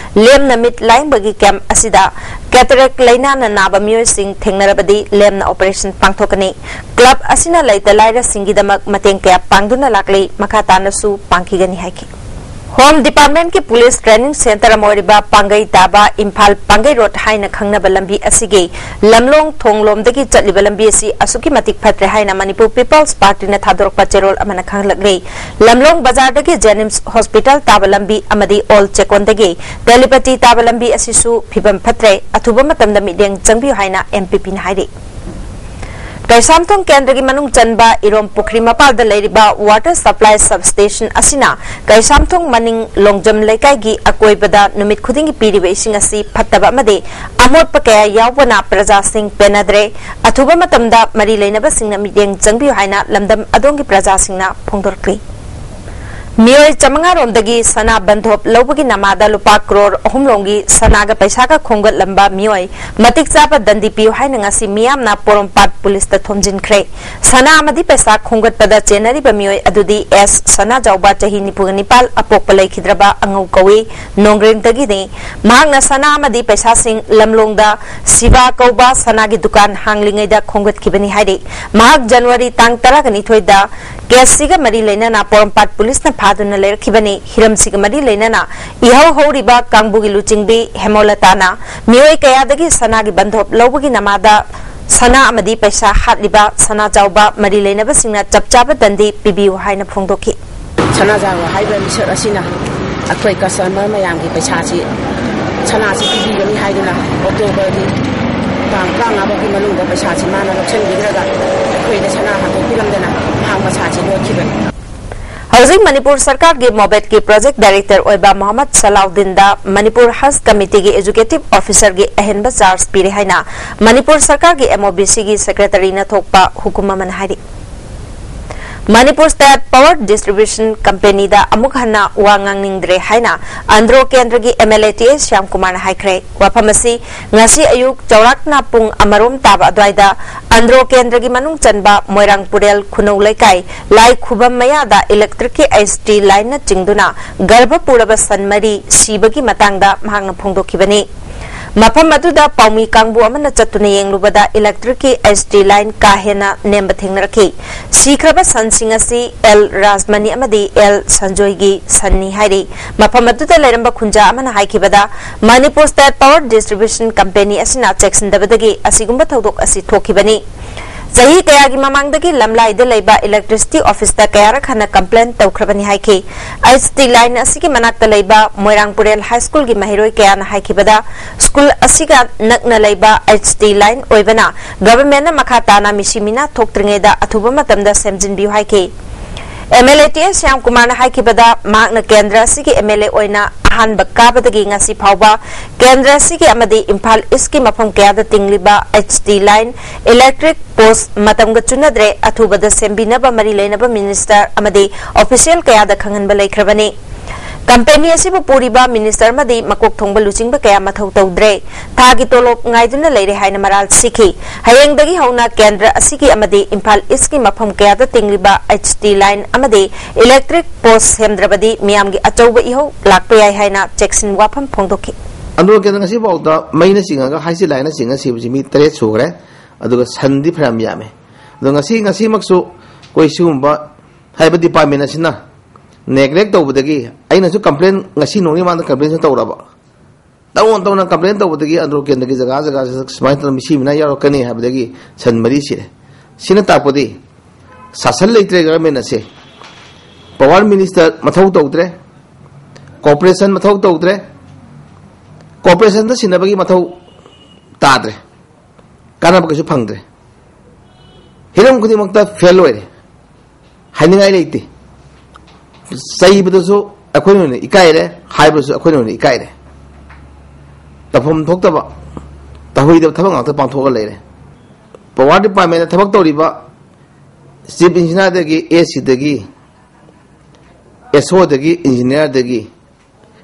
ꯂꯦꯝꯅ ꯃꯤꯠ ꯂꯥꯌꯦꯡꯕꯒꯤ ꯀꯦꯝꯞ ꯑꯁꯤꯗ cataract ꯂꯥꯏꯅꯥꯅ ꯅꯥꯕ ꯃꯤꯑꯣꯏꯁꯤꯡ ꯊꯦꯡꯅꯔꯕꯗꯤ ꯂꯦꯝꯅ ꯑꯣꯄꯔꯦꯁꯟ ꯄꯥꯡꯊꯣꯛꯀꯅꯤ꯫ ꯀ꯭ꯂꯕ ꯑꯁꯤꯅ ꯂꯩꯇ ꯂꯥꯏꯔꯁꯤꯡꯒꯤꯗꯃꯛ ꯃꯇꯦꯡ ꯀꯌꯥ ꯄꯥꯡꯗꯨꯅ ꯂꯥꯛꯂꯤ, ꯃꯈꯥ ꯇꯥꯅꯁꯨ ꯄꯥꯡꯈꯤꯒꯅꯤ ꯍꯥꯏꯈꯤ꯫ ꯍꯣꯝ ꯗꯤꯄꯥꯔꯠꯃꯦꯟꯠꯀꯤ ꯄꯨꯂꯤꯁ ꯇ꯭ꯔꯦꯅꯤꯡ ꯁꯦꯟꯇꯔ ꯑꯃ ꯑꯣꯏꯔꯤꯕ ꯄꯥꯡꯒꯩ ꯇꯥꯕ ꯏꯝꯐꯥꯜ ꯄꯥꯡꯒꯩ ꯔꯣꯗ ꯍꯥꯏꯅ ꯈꯪꯅꯕ ꯂꯝꯕꯤ ꯑꯁꯤꯒꯤ ꯂꯝꯂꯣꯡ ꯊꯣꯡꯂꯣꯝꯗꯒꯤ ꯆꯠꯂꯤꯕ ꯂꯝꯕꯤ ꯑꯁꯤ ꯑꯁꯨꯛꯀꯤ ꯃꯇꯤꯛ ꯐꯠꯇ꯭ꯔꯦ ꯍꯥꯏꯅ ꯃꯅꯤꯄꯨꯔ ꯄꯤꯄꯜꯁ ꯄꯥꯔꯇꯤꯅ ꯊꯥꯗꯣꯔꯛꯄ ꯆꯦꯔꯣꯜ ꯑꯃꯅ ꯈꯪꯍꯜꯂꯛꯂꯤ꯫ ꯂꯝꯂꯣꯡ ꯕꯖꯥꯔꯗꯒꯤ ꯖꯦꯅꯤꯝꯁ ꯍꯣꯁꯄꯤꯇꯥꯜ ꯇꯥꯕ ꯂꯝꯕꯤ ꯑꯃꯗꯤ ꯑꯣꯜ ꯆꯦꯀꯣꯟꯗꯒꯤ ꯇꯦꯂꯤꯄꯇꯤ ꯇꯥꯕ ꯂꯝꯕꯤ ꯑꯁꯤꯁꯨ ꯐꯤꯕꯝ ꯐꯠꯇ꯭ꯔꯦ, ꯑꯊꯨꯕ ꯃꯇꯝꯗ ꯃꯤꯠꯌꯦꯡ ꯆꯪꯕꯤꯌꯨ ꯍꯥꯏꯅ M P P ꯅ ꯍꯥꯏꯔꯤ꯫ ꯀꯩꯁꯥꯝꯊꯣꯡ ꯀꯦꯟꯗ꯭ꯔꯒꯤ ꯃꯅꯨꯡ ꯆꯟꯕ ꯏꯔꯣꯝ ꯄꯨꯈ꯭ꯔꯤ ꯃꯄꯥꯜꯗ ꯂꯩꯔꯤꯕ water supply substation ꯑꯁꯤꯅ ꯀꯩꯁꯥꯝꯊꯣꯡ ꯃꯅꯤꯡ ꯂꯣꯡꯖꯝ ꯂꯩꯀꯥꯏꯒꯤ ꯑꯀꯣꯏꯕꯗ ꯅꯨꯃꯤꯠ ꯈꯨꯗꯤꯡꯒꯤ ꯄꯤꯔꯤꯕ ꯏꯁꯤꯡ ꯑꯁꯤ ꯐꯠꯇꯕ ꯑꯃꯗꯤ ꯑꯃꯣꯠꯄ ꯀꯌꯥ ꯌꯥꯎꯕꯅ ꯄ꯭ꯔꯖꯥꯁꯤꯡ ꯄꯦꯟꯅꯗ꯭ꯔꯦ꯫ ꯑꯊꯨꯕ ꯃꯇꯝꯗ ꯃꯔꯤ ꯂꯩꯅꯕꯁꯤꯡꯅ ꯃꯤꯠꯌꯦꯡ ꯆꯪꯕꯤꯌꯨ ꯍꯥꯏꯅ ꯂꯝꯗꯝ ꯑꯗꯣꯝꯒꯤ ꯄ꯭ꯔꯖꯥꯁꯤꯡꯅ ꯐꯣꯡꯗꯣꯔꯛꯂꯤ꯫ ꯃꯤꯑꯣꯏ ꯆꯥꯃꯉꯥ ꯔꯣꯝꯗꯒꯤ ꯁꯅꯥ ꯕꯟꯙꯣꯞ ꯂꯧꯕꯒꯤ ꯅꯃꯥꯗ ꯂꯨꯄꯥ ꯀ꯭ꯔꯣꯔ ꯑꯍꯨꯝ ꯔꯣꯝꯒꯤ ꯁꯅꯥꯒ ꯄꯩꯁꯥꯒ ꯈꯣꯝꯒꯠꯂꯝꯕ ꯃꯤꯑꯣꯏ ꯃꯇꯤꯛ ꯆꯥꯕ ꯗꯟꯗꯤ ꯄꯤꯌꯨ ꯍꯥꯏꯅ ꯉꯁꯤ ꯃꯤꯌꯥꯝꯅ ꯄꯣꯔꯣꯝꯄꯥꯠ ꯄꯨꯂꯤꯁꯇ ꯊꯣꯝꯖꯤꯟꯈ꯭ꯔꯦ꯫ ꯁꯅꯥ ꯑꯃꯗꯤ ꯄꯩꯁꯥ ꯈꯣꯝꯒꯠꯄꯗ ꯆꯦꯟꯅꯔꯤꯕ ꯃꯤꯑꯣꯏ ꯑꯗꯨꯗꯤ ꯑꯦꯁ ꯁꯅꯥꯖꯥꯎꯕ, ꯆꯍꯤ ꯅꯤꯐꯨꯒ ꯅꯤꯄꯥꯜ, ꯑꯄꯣꯛꯄ ꯂꯩꯈꯤꯗ꯭ꯔꯕ ꯑꯉꯧ ꯀꯧꯏ, ꯅꯣꯡꯒ꯭ꯔꯦꯡꯗꯒꯤꯅꯤ꯫ ꯃꯍꯥꯛꯅ ꯁꯅꯥ ꯑꯃꯗꯤ ꯄꯩꯁꯥꯁꯤꯡ ꯂꯝꯂꯣꯡꯗ ꯁꯤꯕꯥ ꯀꯧꯕ ꯁꯅꯥꯒꯤ ꯗꯨꯀꯥꯟ ꯍꯥꯡꯂꯤꯉꯩꯗ ꯈꯣꯝꯒꯠꯈꯤꯕꯅꯤ ꯍꯥꯏꯔꯤ꯫ ꯃꯍꯥꯛ ꯖꯅꯋꯥꯔꯤ ꯇꯥꯡ ꯇꯔꯥꯒ ꯅꯤꯊꯣꯏꯗ ꯀꯦꯁꯁꯤꯒ ꯃꯔꯤ ꯂꯩꯅꯅ ꯄꯣꯔꯣꯝꯄꯥꯠ ꯄꯨꯂꯤꯁꯅ ꯐꯥꯗꯨꯅ ꯂꯩꯔꯛꯈꯤꯕꯅꯤ꯫ ꯍꯤꯔꯝꯁꯤꯒ ꯃꯔꯤ ꯂꯩꯅꯅ ꯏꯍꯧ ꯍꯧꯔꯤꯕ ꯀꯥꯡꯕꯨꯒꯤ ꯂꯨꯆꯤꯡꯕꯤ ꯍꯦꯃꯣꯂꯇꯥꯅ ꯃꯤꯑꯣꯏ ꯀꯌꯥꯗꯒꯤ ꯁꯅꯥꯒꯤ ꯕꯟꯙꯣꯞ ꯂꯧꯕꯒꯤ ꯅꯃꯥꯗ ꯁꯅꯥ ꯑꯃꯗꯤ ꯄꯩꯁꯥ ꯍꯥꯠꯂꯤꯕ ꯁꯅꯥ ꯆꯥꯎꯕ ꯃꯔꯤ ꯂꯩꯅꯕꯁꯤꯡꯅ ꯆꯞ ꯆꯥꯕ ꯗꯟꯗꯤ ꯄꯤꯕꯤꯌꯨ ꯍꯥꯏꯅ ꯐꯣꯡꯗꯣꯛꯈꯤ꯫ ꯁꯅꯥꯖꯥꯎꯕ ꯍꯥꯏꯕ ꯃꯤꯁꯛ ꯑꯁꯤꯅ ꯑꯩꯈꯣꯏ ꯀꯁꯇꯃꯔ ꯃꯌꯥꯝꯒꯤ ꯄꯩꯁꯥꯁꯤ, ꯁꯅꯥꯁꯤ ꯄꯤꯕꯤꯒꯅꯤ ꯍꯥꯏꯗꯨꯅ ꯑꯣꯛꯇꯣꯕꯔꯒꯤ ꯇꯥꯡ ꯇꯔꯥꯃꯉꯥ ꯐꯥꯎꯒꯤ ꯃꯅꯨꯡꯗ ꯄꯩꯁꯥꯁꯤ ꯃꯥꯅ ꯂꯧꯁꯤꯟꯕꯤꯗ꯭ꯔꯒ ꯑꯩꯈꯣꯏꯗ ꯁꯅꯥ ꯍꯟꯗꯣꯛꯄꯤꯔꯝꯗꯅ ꯃꯍꯥꯛ ꯃꯁꯥꯁꯤ ꯂꯣꯠꯈꯤꯕꯅꯤ꯫ ꯍꯧꯖꯤꯛ ꯃꯅꯤꯄꯨꯔ ꯁꯔꯀꯥꯔꯒꯤ ꯃꯣꯕꯦꯠꯀꯤ ꯄ꯭ꯔꯣꯖꯦꯛ ꯗꯥꯏꯔꯦꯛꯇꯔ ꯑꯣꯏꯕ ꯃꯣꯍꯝꯃꯗ ꯁꯂꯥꯎꯗꯤꯟꯗ ꯃꯅꯤꯄꯨꯔ ꯍꯖ ꯀꯃꯤꯇꯤꯒꯤ ꯑꯦꯖꯨꯀꯦꯇꯤꯚ ꯑꯣꯐꯤꯁꯔꯒꯤ ꯑꯍꯦꯟꯕ ꯆꯥꯔꯖ ꯄꯤꯔꯦ ꯍꯥꯏꯅ ꯃꯅꯤꯄꯨꯔ ꯁꯔꯀꯥꯔꯒꯤ MOBCꯒꯤ ꯁꯦꯀ꯭ꯔꯦꯇꯔꯤꯅ ꯊꯣꯛꯄ ꯍꯨꯀꯨꯝ ꯑꯃꯅ ꯍꯥꯏꯔꯤ꯫ ꯃꯅꯤꯄꯨꯔ ꯁ꯭ꯇꯦꯠ ꯄꯥꯋꯔ ꯗꯤꯁꯇ꯭ꯔꯤꯕ꯭ꯌꯨꯁꯟ ꯀꯝꯄꯦꯅꯤꯗ ꯑꯃꯨꯛ ꯍꯟꯅ ꯋꯥ ꯉꯥꯡꯅꯤꯡꯗ꯭ꯔꯦ ꯍꯥꯏꯅ ꯑꯟꯗ꯭ꯔꯣ ꯀꯦꯟꯗ꯭ꯔꯒꯤ MLA TA ꯁ꯭ꯌꯥꯝꯀꯨꯃꯥꯔꯅ ꯍꯥꯏꯈ꯭ꯔꯦ꯫ ꯋꯥꯐꯝ ꯑꯁꯤ ꯉꯁꯤ ꯑꯌꯨꯛ ꯆꯥꯎꯔꯥꯛꯅ ꯄꯨꯡ ꯑꯃꯔꯣꯝ ꯇꯥꯕ ꯑꯗꯨꯋꯥꯏꯗ ꯑꯟꯗ꯭ꯔꯣ ꯀꯦꯟꯗ꯭ꯔꯒꯤ ꯃꯅꯨꯡ ꯆꯟꯕ ꯃꯣꯏꯔꯥꯡ ꯄꯨꯔꯦꯜ ꯈꯨꯅꯧ ꯂꯩꯀꯥꯏ ꯂꯥꯏ ꯈꯨꯕꯝ ꯃꯌꯥꯗ ꯏꯂꯦꯛꯇ꯭ꯔꯤꯛꯀꯤ HT ꯂꯥꯏꯟꯅ ꯆꯤꯡꯗꯨꯅ ꯒꯔꯚ ꯄꯨꯔꯕ ꯁꯟ ꯃꯔꯤ ꯁꯤꯕꯒꯤ ꯃꯇꯥꯡꯗ ꯃꯍꯥꯛꯅ ꯐꯣꯡꯗꯣꯛꯈꯤꯕꯅꯤ꯫ ꯃꯐꯝ ꯑꯗꯨꯗ ꯄꯥꯎꯃꯤ ꯀꯥꯡꯕꯨ ꯑꯃꯅ ꯆꯠꯇꯨꯅ ꯌꯦꯡꯂꯨꯕꯗ ꯏꯂꯦꯛꯇ꯭ꯔꯤꯛꯀꯤ HT ꯂꯥꯏꯟ ꯀꯥ ꯍꯦꯟꯅ ꯅꯦꯝꯕ ꯊꯦꯡꯅꯔꯛꯈꯤ꯫ ꯁꯤꯈ꯭ꯔꯕ ꯁꯟꯁꯤꯡ ꯑꯁꯤ ꯑꯦꯜ ꯔꯥꯖꯃꯅꯤ ꯑꯃꯗꯤ ꯑꯦꯜ ꯁꯟꯖꯣꯏꯒꯤ ꯁꯟꯅꯤ ꯍꯥꯏꯔꯤ꯫ ꯃꯐꯝ ꯑꯗꯨꯗ ꯂꯩꯔꯝꯕ ꯈꯨꯟꯖꯥ ꯑꯃꯅ ꯍꯥꯏꯈꯤꯕꯗ, Manipur state power distribution company ꯑꯁꯤꯅ ꯆꯦꯛꯁꯤꯟꯗꯕꯗꯒꯤ ꯑꯁꯤꯒꯨꯝꯕ ꯊꯧꯗꯣꯛ ꯑꯁꯤ ꯊꯣꯛꯈꯤꯕꯅꯤ꯫ ꯆꯍꯤ ꯀꯌꯥꯒꯤ ꯃꯃꯥꯡꯗꯒꯤ ꯂꯝꯂꯥꯏꯗ ꯂꯩꯕ ꯏꯂꯦꯛꯇ꯭ꯔꯤꯁꯤꯇꯤ ꯑꯣꯐꯤꯁꯇ ꯀꯌꯥꯔꯛ ꯍꯟꯅ ꯀꯝꯄ꯭ꯂꯦꯟ ꯇꯧꯈ꯭ꯔꯕꯅꯤ ꯍꯥꯏꯈꯤ꯫ HT ꯂꯥꯏꯟ ꯑꯁꯤꯒꯤ ꯃꯅꯥꯛꯇ ꯂꯩꯕ ꯃꯣꯏꯔꯥꯡ ꯄꯨꯔꯦꯜ ꯍꯥꯏ ꯁ꯭ꯀꯨꯜꯒꯤ ꯃꯍꯩꯔꯣꯏ ꯀꯌꯥꯅ ꯍꯥꯏꯈꯤꯕꯗ, ꯁ꯭ꯀꯨꯜ ꯑꯁꯤꯒ ꯅꯛꯅ ꯂꯩꯕ HT ꯂꯥꯏꯟ ꯑꯣꯏꯕꯅ ꯒꯚꯔꯟꯃꯦꯟꯠꯅ ꯃꯈꯥ ꯇꯥꯅ ꯃꯤꯁꯤ ꯃꯤꯅꯥ ꯊꯣꯛꯇ꯭ꯔꯤꯉꯩꯗ ꯑꯊꯨꯕ ꯃꯇꯝꯗ ꯁꯦꯝꯖꯤꯟꯕꯤꯌꯨ ꯍꯥꯏꯈꯤ꯫ ꯑꯦꯝ ꯑꯦꯜ ꯑꯦ ꯇꯤ ꯑꯦꯁ ꯁ꯭ꯌꯥꯝ ꯀꯨꯃꯥꯔꯅ ꯍꯥꯏꯈꯤꯕꯗ, ꯃꯍꯥꯛꯅ ꯀꯦꯟꯗ꯭ꯔ ꯑꯁꯤꯒꯤ ꯑꯦꯝ ꯑꯦꯜ ꯑꯦ ꯑꯣꯏꯅ ꯑꯍꯥꯟꯕ ꯀꯥꯕꯗꯒꯤ ꯉꯁꯤ ꯐꯥꯎꯕ ꯀꯦꯟꯗ꯭ꯔ ꯑꯁꯤꯒꯤ ꯑꯃꯗꯤ ꯏꯝꯐꯥꯜ ꯏꯁꯀꯤ ꯃꯐꯝ ꯀꯌꯥꯗ ꯇꯤꯡꯂꯤꯕ ꯑꯩꯆ ꯇꯤ ꯂꯥꯏꯟ, ꯏꯂꯦꯛꯇ꯭ꯔꯤꯛ ꯄꯣꯁ ꯃꯇꯝꯒ ꯆꯨꯅꯗ꯭ꯔꯦ, ꯑꯊꯨꯕꯗ ꯁꯦꯝꯕꯤꯅꯕ ꯃꯔꯤ ꯂꯩꯅꯕ ꯃꯤꯅꯤꯁꯇꯔ ꯑꯃꯗꯤ ꯑꯣꯐꯤꯁꯤꯌꯦꯜ ꯀꯌꯥꯗ ꯈꯪꯍꯟꯕ ꯂꯩꯈ꯭ꯔꯕꯅꯤ꯫ ꯀꯝꯄꯦꯅꯤ ꯑꯁꯤꯕꯨ ꯄꯨꯔꯤꯕ ꯃꯤꯅꯤꯁꯇꯔ ꯑꯃꯗꯤ ꯃꯀꯣꯛ ꯊꯣꯡꯕ ꯂꯨꯆꯤꯡꯕ ꯀꯌꯥ ꯃꯊꯧ ꯇꯧꯗ꯭ꯔꯦ꯫ ꯊꯥꯒꯤ ꯇꯣꯂꯣꯞ ꯉꯥꯏꯗꯨꯅ ꯂꯩꯔꯦ ꯍꯥꯏꯅ ꯃꯔꯥꯜ ꯁꯤꯈꯤ꯫ ꯍꯌꯦꯡꯗꯒꯤ ꯍꯧꯅ ꯀꯦꯟꯗ꯭ꯔ ꯑꯁꯤꯒꯤ ꯑꯃꯗꯤ ꯏꯝꯐꯥꯜ ꯏꯁꯀꯤ ꯃꯐꯝ ꯀꯌꯥꯗ ꯇꯤꯡꯂꯤꯕ ꯑꯩꯆ ꯇꯤ ꯂꯥꯏꯟ ꯑꯃꯗꯤ ꯏꯂꯦꯛꯇ꯭ꯔꯤꯛ ꯄꯣꯁ ꯁꯦꯝꯗ꯭ꯔꯕꯗꯤ ꯃꯤꯌꯥꯝꯒꯤ ꯑꯆꯧꯕ ꯏꯍꯧ ꯂꯥꯛꯄ ꯌꯥꯏ ꯍꯥꯏꯅ ꯆꯦꯛꯁꯤꯟ ꯋꯥꯐꯝ ꯐꯣꯡꯗꯣꯛꯈꯤ꯫ ꯑꯟꯗ꯭ꯔꯣ ꯀꯦꯟꯗ꯭ꯔ ꯉꯁꯤꯐꯥꯎꯗ ꯃꯩꯅ ꯆꯤꯡꯉꯒ ꯍꯥꯏꯁꯤ ꯂꯥꯏꯅ ꯆꯤꯡꯉ ꯁꯤꯕꯁꯤ ꯃꯤ ꯇꯔꯦꯠ ꯁꯨꯈ꯭ꯔꯦ꯫ ꯑꯗꯨꯒ ꯁꯟꯗꯤ ꯐꯅꯌꯥꯝ ꯌꯥꯝꯃꯦ꯫ ꯑꯗꯣ ꯉꯁꯤ, ꯉꯁꯤꯃꯛꯁꯨ ꯑꯩꯈꯣꯏ ꯁꯤꯒꯨꯝꯕ ꯍꯥꯏꯔꯤꯕ ꯗꯤꯄꯥꯔꯠꯃꯦꯟ ꯑꯁꯤꯅ ꯅꯦꯒ꯭ꯂꯦꯛ ꯇꯧꯕꯗꯒꯤ, ꯑꯩꯅꯁꯨ ꯀꯝꯄ꯭ꯂꯦꯟ ꯉꯁꯤ ꯅꯣꯡꯅꯤ ꯃꯃꯥꯡꯗ ꯀꯝꯄ꯭ꯂꯦꯟꯁꯨ ꯇꯧꯔꯕ, ꯇꯧꯅ ꯇꯧꯅ ꯀꯝꯄ꯭ꯂꯦꯟ ꯇꯧꯕꯗꯒꯤ ꯑꯟꯗ꯭ꯔꯣ ꯀꯦꯟꯗ꯭ꯔꯒꯤ ꯖꯒꯥ ꯖꯒꯥꯁꯤꯗ ꯁꯨꯃꯥꯏꯅ ꯇꯧꯗꯅ ꯃꯤꯁꯤ ꯃꯤꯅꯥ ꯌꯥꯎꯔꯛꯀꯅꯤ ꯍꯥꯏꯕꯗꯒꯤ ꯁꯟ ꯃꯔꯤ ꯁꯤꯔꯦ꯫ ꯁꯤꯅ ꯇꯥꯛꯄꯗꯤ ꯁꯥꯁꯟ ꯂꯩꯇ꯭ꯔꯦ ꯒꯚꯔꯟꯃꯦꯟ ꯑꯁꯦ꯫ ꯄꯋꯥꯔ ꯃꯤꯅꯤꯁꯇꯔ ꯃꯊꯧ ꯇꯧꯗ꯭ꯔꯦ, ꯀꯣꯔꯄꯣꯔꯦꯁꯟ ꯃꯊꯧ ꯇꯧꯗ꯭ꯔꯦ, ꯀꯣꯔꯄꯣꯔꯦꯁꯟꯗ ꯁꯤꯟꯅꯕꯒꯤ ꯃꯊꯧ ꯇꯥꯗ꯭ꯔꯦ, ꯀꯥꯟꯅꯕ ꯀꯩꯁꯨ ꯐꯪꯗ꯭ꯔꯦ꯫ ꯍꯤꯔꯝ ꯈꯨꯗꯤꯡꯃꯛꯇ ꯐꯦꯜ ꯑꯣꯏꯔꯦ, ꯍꯥꯏꯅꯤꯡꯉꯥꯏ ꯂꯩꯇꯦ꯫ ꯆꯩꯕꯗꯁꯨ ꯑꯩꯈꯣꯏꯅ ꯑꯣꯏꯅ ꯏꯀꯥꯏꯔꯦ, ꯍꯥꯏꯕꯗꯁꯨ ꯑꯩꯈꯣꯏꯅ ꯑꯣꯏꯅ ꯏꯀꯥꯏꯔꯦ꯫ ꯇꯧꯐꯝ ꯊꯣꯛꯇꯕ, ꯇꯧꯍꯩꯗꯕ ꯊꯕꯛ ꯉꯥꯛꯇ ꯄꯥꯡꯊꯣꯛꯑꯒ ꯂꯩꯔꯦ꯫ ꯄꯋꯥꯔ ꯗꯤꯄꯥꯔꯠꯃꯦꯟꯗ ꯊꯕꯛ ꯇꯧꯔꯤꯕ ꯆꯤꯐ ꯏꯟꯖꯤꯅꯤꯌꯥꯔꯗꯒꯤ, ꯑꯦ ꯁꯤꯗꯒꯤ, ꯑꯦꯁ ꯑꯣꯗꯒꯤ, ꯏꯟꯖꯤꯅꯤꯌꯥꯔꯗꯒꯤ,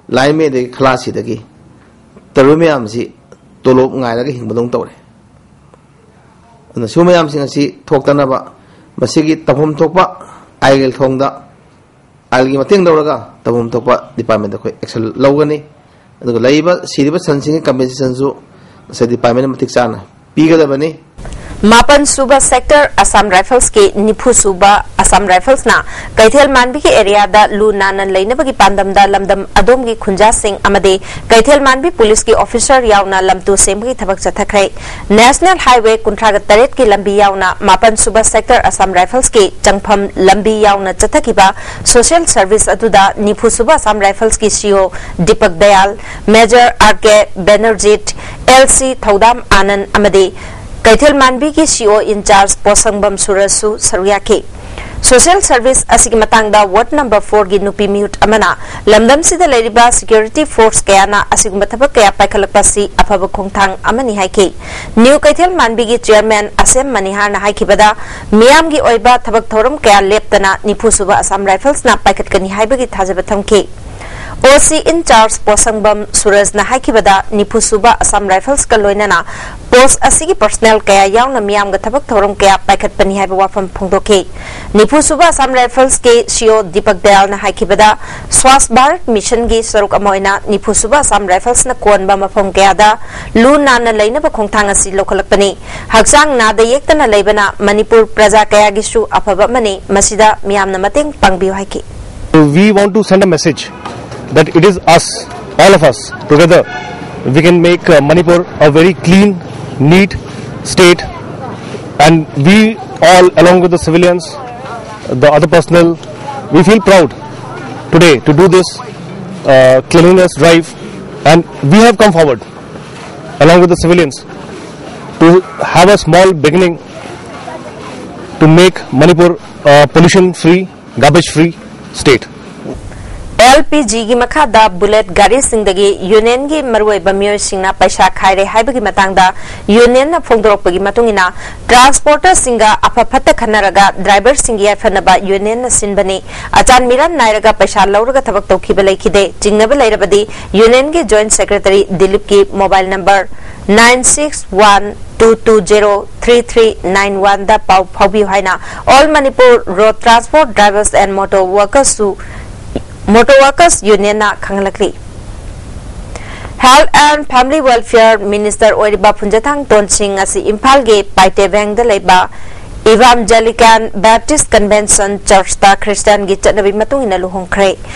ꯂꯥꯏꯟꯃꯦꯟꯗꯒꯤ, ꯈꯂꯥꯁꯤꯗꯒꯤ ꯇꯧꯔꯤꯕ ꯃꯌꯥꯝꯁꯤ ꯇꯣꯂꯣꯞ ꯉꯥꯏꯔꯒ ꯍꯤꯡꯕꯗꯧꯅ ꯇꯧꯔꯦ꯫ ꯑꯗꯨꯅ ꯁꯤꯒꯨꯝꯕ ꯃꯌꯥꯝꯁꯤꯡ ꯑꯁꯤ ꯊꯣꯛꯇꯅꯕ ꯃꯁꯤꯒꯤ ꯇꯧꯐꯝ ꯊꯣꯛꯄ ꯑꯥꯏꯟꯒꯤ ꯊꯣꯡꯗ, ꯑꯥꯏꯟꯒꯤ ꯃꯇꯦꯡ ꯂꯧꯔꯒ ꯇꯧꯐꯝ ꯊꯣꯛꯄ ꯗꯤꯄꯥꯔꯠꯃꯦꯟꯗ ꯑꯩꯈꯣꯏ ꯑꯦꯛꯁꯟ ꯂꯧꯒꯅꯤ꯫ ꯑꯗꯨꯒ ꯂꯩꯔꯤꯕ, ꯁꯤꯔꯤꯕ ꯁꯟꯁꯤꯡꯒꯤ ꯀꯝꯄꯦꯟꯁꯦꯁꯟꯁꯨ ꯉꯁꯥꯏ ꯗꯤꯄꯥꯔꯠꯃꯦꯟꯅ ꯃꯇꯤꯛ ꯆꯥꯅ ꯄꯤꯒꯗꯕꯅꯤ꯫ ꯃꯥꯄꯟ ꯁꯨꯕ ꯁꯦꯛꯇꯔ ꯑꯁꯥꯝ ꯔꯥꯏꯐꯜꯁꯀꯤ ꯅꯤꯐꯨ ꯁꯨꯕ ꯑꯁꯥꯝ ꯔꯥꯏꯐꯜꯁꯅ ꯀꯩꯊꯦꯜ ꯃꯥꯟꯕꯤꯒꯤ ꯑꯦꯔꯤꯌꯥꯗ ꯂꯨ ꯅꯥꯟꯅ ꯂꯩꯅꯕꯒꯤ ꯄꯥꯟꯗꯝꯗ ꯂꯝꯗꯝ ꯑꯗꯣꯝꯒꯤ ꯈꯨꯟꯖꯥꯁꯤꯡ ꯑꯃꯗꯤ ꯀꯩꯊꯦꯜ ꯃꯥꯟꯕꯤ ꯄꯨꯂꯤꯁꯀꯤ ꯑꯣꯐꯤꯁꯔ ꯌꯥꯎꯅ ꯂꯝꯇꯨ ꯁꯦꯝꯕꯒꯤ ꯊꯕꯛ ꯆꯠꯊꯈ꯭ꯔꯦ꯫ ꯅꯦꯁꯅꯦꯜ ꯍꯥꯏꯋꯦ ꯀꯨꯟꯊ꯭ꯔꯥꯒ ꯇꯔꯦꯠꯀꯤ ꯂꯝꯕꯤ ꯌꯥꯎꯅ ꯃꯥꯄꯟ ꯁꯨꯕ ꯁꯦꯛꯇꯔ ꯑꯁꯥꯝ ꯔꯥꯏꯐꯜꯁꯀꯤ ꯆꯪꯐꯝ ꯂꯝꯕꯤ ꯌꯥꯎꯅ ꯆꯠꯊꯈꯤꯕ ꯁꯣꯁꯤꯌꯦꯜ ꯁꯔꯚꯤꯁ ꯑꯗꯨꯗ ꯅꯤꯐꯨ ꯁꯨꯕ ꯑꯁꯥꯝ ꯔꯥꯏꯐꯜꯁꯀꯤ ꯁꯤ ꯏ ꯑꯣ ꯗꯤꯄꯛ ꯗꯌꯥꯜ, ꯃꯦꯖꯔ ꯑꯥꯔ ꯀꯦ ꯕꯦꯅꯔꯖꯤꯠ, ꯑꯦꯜ ꯁꯤ ꯊꯧꯗꯥꯝ ꯑꯥꯅꯟ ꯑꯃꯗꯤ ꯀꯩꯊꯦꯜ ꯃꯥꯟꯕꯤꯒꯤ ꯁꯤ ꯏ ꯑꯣ ꯏꯟꯆꯥꯔꯖ ꯄꯣꯁꯪꯕꯝ ꯁꯨꯔꯖꯁꯨ ꯁꯔꯨꯛ ꯌꯥꯈꯤ꯫ ꯁꯣꯁꯤꯌꯦꯜ ꯁꯔꯚꯤꯁ ꯑꯁꯤꯒꯤ ꯃꯇꯥꯡꯗ ꯋꯥꯔꯗ ꯅꯝꯕꯔ ꯐꯣꯔꯒꯤ ꯅꯨꯄꯤ ꯃꯤꯍꯨꯠ ꯑꯃꯅ ꯂꯝꯗꯝꯁꯤꯗ ꯂꯩꯔꯤꯕ ꯁꯦꯀ꯭ꯌꯨꯔꯤꯇꯤ ꯐꯣꯔꯁ ꯀꯌꯥꯅ ꯑꯁꯤꯒꯨꯝꯕ ꯊꯕꯛ ꯀꯌꯥ ꯄꯥꯏꯈꯠꯂꯛꯄ ꯑꯁꯤ ꯑꯐꯕ ꯈꯣꯡꯊꯥꯡ ꯑꯃꯅꯤ ꯍꯥꯏꯈꯤ꯫ ꯅ꯭ꯌꯨ ꯀꯩꯊꯦꯜ ꯃꯥꯟꯕꯤꯒꯤ ꯆꯤꯌꯔꯃꯦꯟ ꯑꯁꯦꯝ ꯃꯅꯤꯍꯥꯔꯅ ꯍꯥꯏꯈꯤꯕꯗ, ꯃꯤꯌꯥꯝꯒꯤ ꯑꯣꯏꯕ ꯊꯕꯛ ꯊꯧꯔꯝ ꯀꯌꯥ ꯂꯦꯞꯇꯅ ꯅꯤꯐꯨ ꯁꯨꯕ ꯑꯁꯥꯝ ꯔꯥꯏꯐꯜꯁꯅ ꯄꯥꯏꯈꯠꯀꯅꯤ ꯍꯥꯏꯕꯒꯤ ꯊꯥꯖꯕ ꯊꯝꯈꯤ꯫ ꯑꯣ ꯁꯤ ꯏꯟ ꯆꯥꯔꯖ ꯄꯣꯁꯪꯕꯝ ꯁꯨꯔꯖꯅ ꯍꯥꯏꯈꯤꯕꯗ, ꯅꯤꯐꯨ ꯁꯨꯕ ꯑꯁꯥꯝ ꯔꯥꯏꯐꯜꯁꯀ ꯂꯣꯏꯅꯅ ꯄꯣꯁ ꯑꯁꯤꯒꯤ ꯄꯔꯁꯅꯦꯜ ꯀꯌꯥ ꯌꯥꯎꯅ ꯃꯤꯌꯥꯝꯒ ꯊꯕꯛ ꯊꯧꯔꯝ ꯀꯌꯥ ꯄꯥꯏꯈꯠꯄꯅꯤ ꯍꯥꯏꯕ ꯋꯥꯐꯝ ꯐꯣꯡꯗꯣꯛꯈꯤ꯫ ꯅꯤꯐꯨ ꯁꯨꯕ ꯑꯁꯥꯝ ꯔꯥꯏꯐꯜꯁꯀꯤ ꯁꯤꯑꯣ ꯗꯤꯄꯛ ꯗꯌꯥꯜꯅ ꯍꯥꯏꯈꯤꯕꯗ, ꯁ꯭ꯋꯥꯁ ꯚꯥꯔꯠ ꯃꯤꯁꯟꯒꯤ ꯁꯔꯨꯛ ꯑꯃ ꯑꯣꯏꯅ ꯅꯤꯐꯨ ꯁꯨꯕ ꯑꯁꯥꯝ ꯔꯥꯏꯐꯜꯁꯅ ꯀꯣꯟꯕ ꯃꯐꯝ ꯀꯌꯥꯗ ꯂꯨ ꯅꯥꯟꯅ ꯂꯩꯅꯕ ꯈꯣꯡꯊꯥꯡ ꯑꯁꯤ ꯂꯧꯈꯠꯂꯛꯄꯅꯤ꯫ ꯍꯛꯆꯥꯡ ꯅꯥꯗ ꯌꯦꯛꯇꯅ ꯂꯩꯕꯅ ꯃꯅꯤꯄꯨꯔ ꯄ꯭ꯔꯖꯥ ꯀꯌꯥꯒꯤꯁꯨ ꯑꯐꯕ ꯑꯃꯅꯤ꯫ ꯃꯁꯤꯗ ꯃꯤꯌꯥꯝꯅ ꯃꯇꯦꯡ ꯄꯥꯡꯕꯤꯌꯨ ꯍꯥꯏꯈꯤ꯫ We want to send a message that it is us, all of us together, we can make uh, Manipur a very clean, neat state, and we all, along with the civilians, the other personnel, we feel proud today to do this uh, cleanliness drive, and we have come forward along with the civilians to have a small beginning to make Manipur a pollution free, garbage free state. L P ꯖꯤꯒꯤ ꯃꯈꯥꯗ ꯕꯨꯂꯦꯠ ꯒꯥꯔꯤꯁꯤꯡꯗꯒꯤ ꯌꯨꯅꯤꯌꯟꯒꯤ ꯃꯔꯨꯑꯣꯏꯕ ꯃꯤꯑꯣꯏꯁꯤꯡꯅ ꯄꯩꯁꯥ ꯈꯥꯏꯔꯦ ꯍꯥꯏꯕꯒꯤ ꯃꯇꯥꯡꯗ ꯌꯨꯅꯤꯌꯟꯅ ꯐꯣꯡꯗꯣꯔꯛꯄꯒꯤ ꯃꯇꯨꯡ ꯏꯟꯅ, ꯇ꯭ꯔꯥꯟꯁꯄꯣꯔꯇꯔꯁꯤꯡꯒ ꯑꯐ ꯐꯠꯇ ꯈꯟꯅꯔꯒ ꯗ꯭ꯔꯥꯏꯚꯔꯁꯤꯡꯒꯤ ꯌꯥꯏꯐꯅꯕ ꯌꯨꯅꯤꯌꯟꯅ ꯁꯤꯟꯕꯅꯤ꯫ ꯑꯆꯥꯟ ꯃꯤꯔꯥꯟ ꯅꯥꯏꯔꯒ ꯄꯩꯁꯥ ꯂꯧꯔꯒ ꯊꯕꯛ ꯇꯧꯈꯤꯕ ꯂꯩꯈꯤꯗꯦ꯫ ꯆꯤꯡꯅꯕ ꯂꯩꯔꯕꯗꯤ ꯌꯨꯅꯤꯌꯟꯒꯤ ꯖꯣꯏꯟꯠ ꯁꯦꯀ꯭ꯔꯦꯇꯔꯤ ꯗꯤꯂꯤꯞꯀꯤ mobile number nine six one two two zero three three nine one ꯗ ꯄꯥꯎ ꯐꯥꯎꯕꯤꯌꯨ ꯍꯥꯏꯅ All Manipur Road Transport Drivers and Motor Workers ꯁꯨ, Motor Workers Union ꯅ ꯈꯪꯍꯜꯂꯛꯂꯤ꯫ Health and Family Welfare Minister ꯑꯣꯏꯔꯤꯕ ꯐꯨꯟꯖꯊꯥꯡ ꯇꯣꯟꯁꯤꯡ ꯑꯁꯤ ꯏꯝꯐꯥꯜꯒꯤ ꯄꯥꯏꯇꯦꯕꯦꯡꯗ ꯂꯩꯕ Evangelical Baptist Convention Church ꯇ ꯈ꯭ꯔꯤꯁꯇꯤꯌꯥꯟꯒꯤ ꯆꯠꯅꯕꯤ ꯃꯇꯨꯡ ꯏꯟꯅ ꯂꯨꯍꯣꯡꯈ꯭ꯔꯦ꯫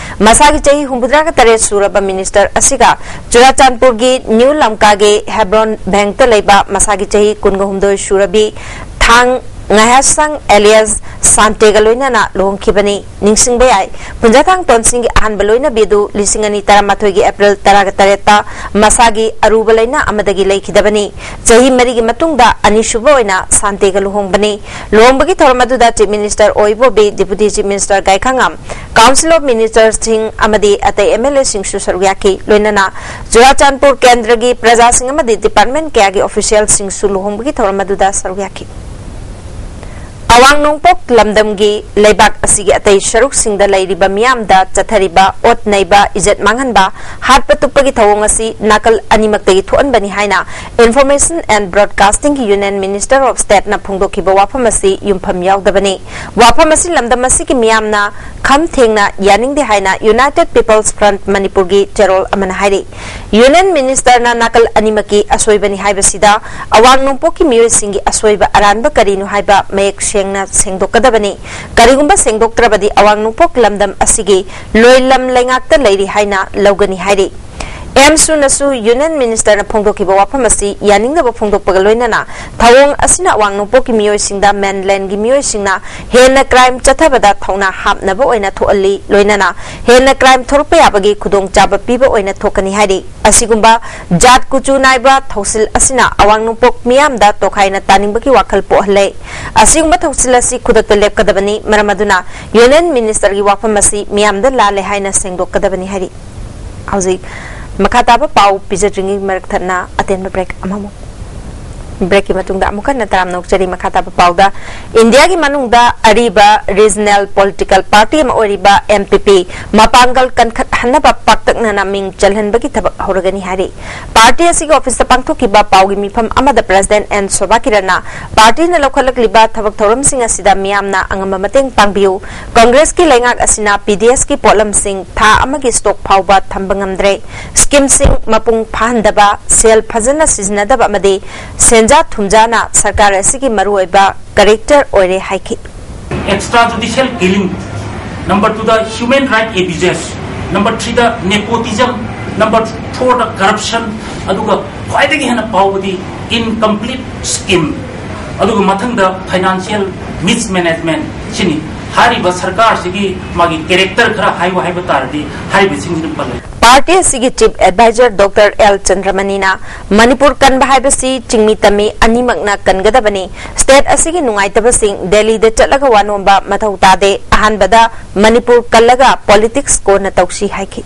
ꯃꯁꯥꯒꯤ ꯆꯍꯤ ꯍꯨꯝꯐꯨꯇꯔꯥꯒ ꯇꯔꯦꯠ ꯁꯨꯔꯕ ꯃꯤꯅꯤꯁꯇꯔ ꯑꯁꯤꯒ ꯆꯨꯔꯥꯆꯥꯟꯄꯨꯔꯒꯤ ꯅ꯭ꯌꯨ ꯂꯝꯀꯥꯒꯤ ꯍꯦꯕ꯭ꯔꯣꯟ ꯕꯦꯡꯛꯇ ꯂꯩꯕ ꯃꯁꯥꯒꯤ ꯆꯍꯤ ꯀꯨꯟꯒ ꯍꯨꯝꯗꯣꯏ ꯁꯨꯔꯕꯤ ꯊꯥꯡ ꯉꯥꯏꯍꯥꯁꯥꯡ alias ꯁꯥꯟꯇꯦꯒ ꯂꯣꯏꯅꯅ ꯂꯨꯍꯣꯡꯈꯤꯕꯅꯤ꯫ ꯅꯤꯡꯁꯤꯡꯕ ꯌꯥꯏ, ꯄꯨꯟꯖꯥꯊꯥꯡ ꯇꯣꯟꯁꯤꯡꯒꯤ ꯑꯍꯥꯟꯕ ꯂꯣꯏꯅꯕꯤ ꯑꯗꯨ ꯂꯤꯁꯤꯡ ꯑꯅꯤ ꯇꯔꯥꯃꯥꯊꯣꯏꯒꯤ ꯑꯦꯄ꯭ꯔꯤꯜ ꯇꯔꯥꯒ ꯇꯔꯦꯠꯇ ꯃꯁꯥꯒꯤ ꯑꯔꯨꯕ ꯂꯥꯏꯅꯥ ꯑꯃꯗꯒꯤ ꯂꯩꯈꯤꯗꯕꯅꯤ꯫ ꯆꯍꯤ ꯃꯔꯤꯒꯤ ꯃꯇꯨꯡꯗ ꯑꯅꯤꯁꯨꯕ ꯑꯣꯏꯅ ꯁꯥꯟꯇꯦꯒ ꯂꯨꯍꯣꯡꯕꯅꯤ꯫ ꯂꯨꯍꯣꯡꯕꯒꯤ ꯊꯧꯔꯝ ꯑꯗꯨꯗ Chief Minister ꯑꯣꯏꯕꯣꯕꯤ, Deputy Chief Minister ꯒꯥꯏꯈꯥꯉꯝ, Council of Ministerꯁꯤꯡ ꯑꯃꯗꯤ ꯑꯇꯩ MLAꯁꯤꯡꯁꯨ ꯁꯔꯨꯛ ꯌꯥꯈꯤ꯫ ꯂꯣꯏꯅꯅ ꯆꯨꯔꯥꯆꯥꯟꯄꯨꯔ ꯀꯦꯟꯗ꯭ꯔꯒꯤ ꯄ꯭ꯔꯖꯥꯁꯤꯡ ꯑꯃꯗꯤ department ꯀꯌꯥꯒꯤ officialꯁꯤꯡꯁꯨ ꯂꯨꯍꯣꯡꯕꯒꯤ ꯊꯧꯔꯝ ꯑꯗꯨꯗ ꯁꯔꯨꯛ ꯌꯥꯈꯤ꯫ ꯑꯋꯥꯡ ꯅꯣꯡꯄꯣꯛ ꯂꯝꯗꯝꯒꯤ ꯂꯩꯕꯥꯛ ꯑꯁꯤꯒꯤ ꯑꯇꯩ ꯁꯔꯨꯛꯁꯤꯡꯗ ꯂꯩꯔꯤꯕ ꯃꯤꯌꯥꯝꯗ ꯆꯠꯊꯔꯤꯕ ꯑꯣꯠ ꯅꯩꯕ, ꯏꯖꯠ ꯃꯥꯡꯍꯟꯕ, ꯍꯥꯠꯄ ꯇꯨꯞꯄꯒꯤ ꯊꯧꯑꯣꯡ ꯑꯁꯤ ꯅꯥꯀꯜ ꯑꯅꯤꯃꯛꯇꯒꯤ ꯊꯣꯛꯍꯟꯕꯅꯤ ꯍꯥꯏꯅ Information and Broadcasting Union Minister of Stateꯅ ꯐꯣꯡꯗꯣꯛꯈꯤꯕ ꯋꯥꯐꯝ ꯑꯁꯤ ꯌꯨꯝꯐꯝ ꯌꯥꯎꯗꯕꯅꯤ꯫ ꯋꯥꯐꯝ ꯑꯁꯤ ꯂꯝꯗꯝ ꯑꯁꯤꯒꯤ ꯃꯤꯌꯥꯝꯅ ꯈꯝ ꯊꯦꯡꯅ ꯌꯥꯅꯤꯡꯗꯦ ꯍꯥꯏꯅ United People's Front ꯃꯅꯤꯄꯨꯔꯒꯤ ꯆꯦꯔꯣꯜ ꯑꯃꯅ ꯍꯥꯏꯔꯤ꯫ Union Ministerꯅ ꯅꯥꯀꯜ ꯑꯅꯤꯃꯛꯀꯤ ꯑꯁꯣꯏꯕꯅꯤ ꯍꯥꯏꯕꯁꯤꯗ ꯑꯋꯥꯡ ꯅꯣꯡꯄꯣꯛꯀꯤ ꯃꯤꯑꯣꯏꯁꯤꯡꯒꯤ ꯑꯁꯣꯏꯕ ꯑꯔꯥꯟꯕ ꯀꯔꯤꯅꯣ ꯍꯥꯏꯕ ꯃꯌꯦꯛ ꯁꯦꯡꯅ ꯁꯦꯡꯗꯣꯛꯀꯗꯕꯅꯤ꯫ ꯀꯔꯤꯒꯨꯝꯕ ꯁꯦꯡꯗꯣꯛꯇ꯭ꯔꯕꯗꯤ ꯑꯋꯥꯡ ꯅꯣꯡꯄꯣꯛ ꯂꯝꯗꯝ ꯑꯁꯤꯒꯤ ꯂꯣꯏꯂꯝ ꯂꯩꯉꯥꯛꯇ ꯂꯩꯔꯤ ꯍꯥꯏꯅ ꯂꯧꯒꯅꯤ ꯍꯥꯏꯔꯤ꯫ ꯑꯦꯝꯁꯨꯅꯁꯨ Union Ministerꯅ ꯐꯣꯡꯗꯣꯛꯈꯤꯕ ꯋꯥꯐꯝ ꯑꯁꯤ ꯌꯥꯅꯤꯡꯗꯕ ꯐꯣꯡꯗꯣꯛꯄꯒ ꯂꯣꯏꯅꯅ ꯊꯧꯑꯣꯡ ꯑꯁꯤꯅ ꯑꯋꯥꯡ ꯅꯣꯡꯄꯣꯛꯀꯤ ꯃꯤꯑꯣꯏꯁꯤꯡꯗ mainlandꯒꯤ ꯃꯤꯑꯣꯏꯁꯤꯡꯅ ꯍꯦꯟꯅ crime ꯆꯠꯊꯕꯗ ꯊꯧꯅꯥ ꯍꯥꯞꯅꯕ ꯑꯣꯏꯅ ꯊꯣꯛꯍꯜꯂꯤ, ꯂꯣꯏꯅꯅ ꯍꯦꯟꯅ crime ꯊꯣꯔꯛꯄ ꯌꯥꯕꯒꯤ ꯈꯨꯗꯣꯡꯆꯥꯕ ꯄꯤꯕ ꯑꯣꯏꯅ ꯊꯣꯛꯀꯅꯤ ꯍꯥꯏꯔꯤ꯫ ꯑꯁꯤꯒꯨꯝꯕ ꯖꯥꯠ ꯀꯨꯆꯨ ꯅꯥꯏꯕ ꯊꯧꯁꯤꯜ ꯑꯁꯤꯅ ꯑꯋꯥꯡ ꯅꯣꯡꯄꯣꯛ ꯃꯤꯌꯥꯝꯗ ꯇꯣꯈꯥꯏꯅ ꯇꯥꯅꯤꯡꯕꯒꯤ ꯋꯥꯈꯜ ꯄꯣꯛꯍꯜꯂꯦ꯫ ꯑꯁꯤꯒꯨꯝꯕ ꯊꯧꯁꯤꯜ ꯑꯁꯤ ꯈꯨꯗꯛꯇ ꯂꯦꯞꯀꯗꯕꯅꯤ꯫ ꯃꯔꯝ ꯑꯗꯨꯅ Union Ministerꯒꯤ ꯋꯥꯐꯝ ꯑꯁꯤ ꯃꯤꯌꯥꯝꯗ ꯂꯥꯜꯂꯦ ꯍꯥꯏꯅ ꯁꯦꯡꯗꯣꯛꯀꯗꯕꯅꯤ ꯍꯥꯏꯔꯤ꯫ ꯍꯧꯖꯤꯛ ꯃꯈꯥ ꯇꯥꯕ ꯄꯥꯎ ꯄꯤꯖꯗ꯭ꯔꯤꯉꯩ ꯃꯔꯛ ꯊꯠꯅ ꯑꯇꯦꯟꯕ break ꯑꯃꯃꯨꯛ꯫ Breakꯀꯤ ꯃꯇꯨꯡꯗ ꯑꯃꯨꯛ ꯍꯟꯅ ꯇꯔꯥꯝꯅ ꯑꯣꯛꯆꯔꯤ꯫ ꯃꯈꯥ ꯇꯥꯕ ꯄꯥꯎꯗ, ꯏꯟꯗꯤꯌꯥꯒꯤ ꯃꯅꯨꯡꯗ ꯑꯔꯤꯕ regional political party ꯑꯃ ꯑꯣꯏꯔꯤꯕ NPP ꯃꯄꯥꯡꯒꯜ ꯀꯟꯈꯠꯍꯟꯅꯕ ꯄꯥꯛꯇꯛꯅꯅ ꯃꯤꯡ ꯆꯜꯍꯟꯕꯒꯤ ꯊꯕꯛ ꯍꯧꯔꯒꯅꯤ ꯍꯥꯏꯔꯤ꯫ Party ꯑꯁꯤꯒꯤ officeꯇ ꯄꯥꯡꯊꯣꯛꯈꯤꯕ ꯄꯥꯎꯒꯤ ꯃꯤꯐꯝ ꯑꯃꯗ President N ꯁꯣꯚꯥ ꯀꯤꯔꯟꯅ partyꯅ ꯂꯧꯈꯠꯂꯛꯂꯤꯕ ꯊꯕꯛ ꯊꯧꯔꯝꯁꯤꯡ ꯑꯁꯤꯗ ꯃꯤꯌꯥꯝꯅ ꯑꯉꯝꯕ ꯃꯇꯦꯡ ꯄꯥꯡꯕꯤꯌꯨ꯫ Congressꯀꯤ ꯂꯩꯉꯥꯛ ꯑꯁꯤꯅ PDSꯀꯤ ꯄꯣꯠꯂꯝꯁꯤꯡ ꯊꯥ ꯑꯃꯒꯤ stock ꯐꯥꯎꯕ ꯊꯝꯕ ꯉꯝꯗ꯭ꯔꯦ꯫ Schemeꯁꯤꯡ ꯃꯄꯨꯡ ꯐꯥꯍꯟꯗꯕ, ꯁꯦꯜ ꯐꯖꯅ ꯁꯤꯖꯤꯟꯅꯗꯕ ꯑꯃꯗꯤ ꯁꯦꯟꯖꯥ ꯊꯨꯝꯖꯥꯅ ꯁꯔꯀꯥꯔ ꯑꯁꯤꯒꯤ ꯃꯔꯨꯑꯣꯏꯕ character ꯑꯣꯏꯔꯦ ꯍꯥꯏꯈꯤ꯫ Extrajudicial killing, number two, the human right abuses, number three, the nepotism, number four, the corruption, ꯑꯗꯨꯒ ꯈ꯭ꯋꯥꯏꯗꯒꯤ ꯍꯦꯟꯅ ꯐꯥꯎꯕꯗꯤ incomplete scheme꯫ ꯑꯗꯨꯒ ꯃꯊꯪꯗ financial mismanagement ꯁꯤꯅꯤ꯫ ꯍꯥꯏꯔꯤꯕ ꯁꯔꯀꯥꯔꯁꯤꯒꯤ ꯃꯥꯒꯤ character ꯈꯔ ꯍꯥꯏꯌꯨ ꯍꯥꯏꯕ ꯇꯥꯔꯗꯤ ꯍꯥꯏꯔꯤꯕꯁꯤꯡꯁꯤꯅ ꯄꯜꯂꯦ꯫ ꯄꯥꯔꯇꯤ ꯑꯁꯤꯒꯤ ꯆꯤꯐ ꯑꯦꯗꯚꯥꯏꯖꯔ ꯗꯣꯛꯇꯔ ꯑꯦꯜ ꯆꯟꯗ꯭ꯔꯃꯅꯤꯅ ꯃꯅꯤꯄꯨꯔ ꯀꯟꯕ ꯍꯥꯏꯕꯁꯤ ꯆꯤꯡꯃꯤ ꯇꯝꯃꯤ ꯑꯅꯤꯃꯛꯅ ꯀꯟꯒꯗꯕꯅꯤ꯫ ꯁ꯭ꯇꯦꯠ ꯑꯁꯤꯒꯤ ꯅꯨꯡꯉꯥꯏꯇꯕꯁꯤꯡ ꯗꯦꯜꯂꯤꯗ ꯆꯠꯂꯒ ꯋꯥ ꯅꯣꯝꯕ ꯃꯊꯧ ꯇꯥꯗꯦ꯫ ꯑꯍꯥꯟꯕꯗ ꯃꯅꯤꯄꯨꯔ ꯀꯜꯂꯒ ꯄꯣꯂꯤꯇꯤꯛꯁ ꯀꯣꯟꯅ ꯇꯧꯁꯤ ꯍꯥꯏꯈꯤ꯫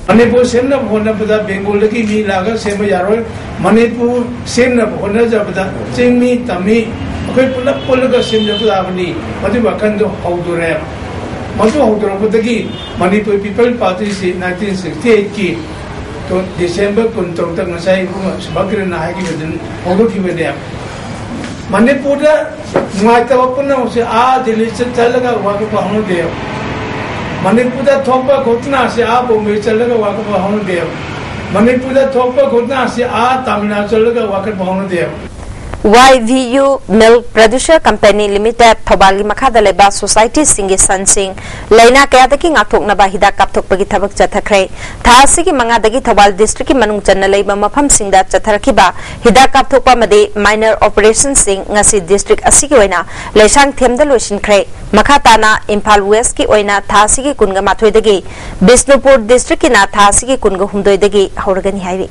ꯃꯅꯤꯄꯨꯔ ꯁꯦꯝꯅꯕ ꯍꯣꯠꯅꯕꯗ ꯕꯦꯡꯒꯣꯜꯗꯒꯤ ꯃꯤ ꯂꯥꯛꯑꯒ ꯁꯦꯝꯕ ꯌꯥꯔꯣꯏ꯫ ꯃꯅꯤꯄꯨꯔ ꯁꯦꯝꯅꯕ ꯍꯣꯠꯅꯖꯕꯗ ꯆꯤꯡꯃꯤ ꯇꯝꯃꯤ ꯑꯩꯈꯣꯏ ꯄꯨꯂꯞ ꯄꯨꯜꯂꯒ ꯁꯦꯝꯖꯕ ꯇꯥꯕꯅꯤ꯫ ꯃꯗꯨꯒꯤ ꯋꯥꯈꯜꯗꯣ ꯍꯧꯗꯣꯔꯛꯑꯦ꯫ ꯃꯗꯨ ꯍꯧꯗꯣꯔꯛꯄꯗꯒꯤ ꯃꯅꯤꯄꯨꯔ ꯄꯤꯄꯜ ꯄꯥꯔꯇꯤꯁꯤ ꯅꯥꯏꯟꯇꯤꯟ ꯁꯤꯛꯁꯇꯤ ꯑꯩꯠꯀꯤ ꯗꯤꯁꯦꯝꯕꯔ ꯀꯨꯟꯇꯔꯨꯛꯇ ꯉꯁꯥꯏ ꯏꯕꯨꯡꯉꯣ ꯁꯨꯚꯥꯀꯤꯔꯟꯅ ꯍꯥꯏꯈꯤꯕꯗꯨꯅꯤ ꯍꯧꯗꯣꯛꯈꯤꯕꯅꯦ꯫ ꯃꯅꯤꯄꯨꯔꯗ ꯅꯨꯡꯉꯥꯏꯇꯕ ꯄꯨꯝꯅꯃꯛꯁꯦ ꯑꯥ ꯗꯤꯜꯂꯤ ꯆꯠ-, ꯆꯠꯂꯒ ꯋꯥꯀꯠꯄ ꯍꯧꯅꯗꯦ꯫ ꯃꯅꯤꯄꯨꯔꯗ ꯊꯣꯛꯄ ꯘꯣꯇꯅꯥꯁꯦ ꯑꯥ ꯕꯣꯝꯕꯦ ꯆꯠꯂꯒ ꯋꯥꯀꯠꯄ ꯍꯧꯅꯗꯦ꯫ ꯃꯅꯤꯄꯨꯔꯗ ꯊꯣꯛꯄ ꯘꯣꯇꯅꯥꯁꯦ ꯑꯥ ꯇꯥꯃꯤꯜ ꯅꯥꯗꯨ ꯆꯠꯂꯒ ꯋꯥꯀꯠꯄ ꯍꯧꯅꯗꯦ꯫ Y V U milk producer company limited ꯊꯧꯕꯥꯜꯒꯤ ꯃꯈꯥꯗ ꯂꯩꯕ ꯁꯣꯁꯥꯏꯇꯤꯁꯤꯡꯒꯤ ꯁꯟꯁꯤꯡ ꯂꯥꯏꯅꯥ ꯀꯌꯥꯗꯒꯤ ꯉꯥꯛꯊꯣꯛꯅꯕ ꯍꯤꯗꯥꯛ ꯀꯥꯞꯊꯣꯛꯄꯒꯤ ꯊꯕꯛ ꯆꯠꯊꯈ꯭ꯔꯦ꯫ ꯊꯥ ꯑꯁꯤꯒꯤ ꯃꯉꯥꯗꯒꯤ ꯊꯧꯕꯥꯜ ꯗꯤꯁꯇ꯭ꯔꯤꯛꯀꯤ ꯃꯅꯨꯡ ꯆꯟꯅ ꯂꯩꯕ ꯃꯐꯝꯁꯤꯡꯗ ꯆꯠꯊꯔꯛꯈꯤꯕ ꯍꯤꯗꯥꯛ ꯀꯥꯞꯊꯣꯛꯄ ꯑꯃꯗꯤ ꯃꯥꯏꯅꯔ ꯑꯣꯄꯔꯦꯁꯟꯁꯤꯡ ꯉꯁꯤ ꯗꯤꯁꯇ꯭ꯔꯤꯛ ꯑꯁꯤꯒꯤ ꯑꯣꯏꯅ ꯂꯩꯁꯥꯡꯊꯦꯝꯗ ꯂꯣꯏꯁꯤꯟꯈ꯭ꯔꯦ꯫ ꯃꯈꯥ ꯇꯥꯅ ꯏꯝꯐꯥꯜ ꯋꯦꯁꯀꯤ ꯑꯣꯏꯅ ꯊꯥ ꯑꯁꯤꯒꯤ ꯀꯨꯟꯒ ꯃꯥꯊꯣꯏꯗꯒꯤ, ꯕꯤꯁꯅꯨꯄꯨꯔ ꯗꯤꯁꯇ꯭ꯔꯤꯛꯀꯤꯅ ꯊꯥ ꯑꯁꯤꯒꯤ ꯀꯨꯟꯒ ꯍꯨꯝꯗꯣꯏꯗꯒꯤ ꯍꯧꯔꯒꯅꯤ ꯍꯥꯏꯔꯤ꯫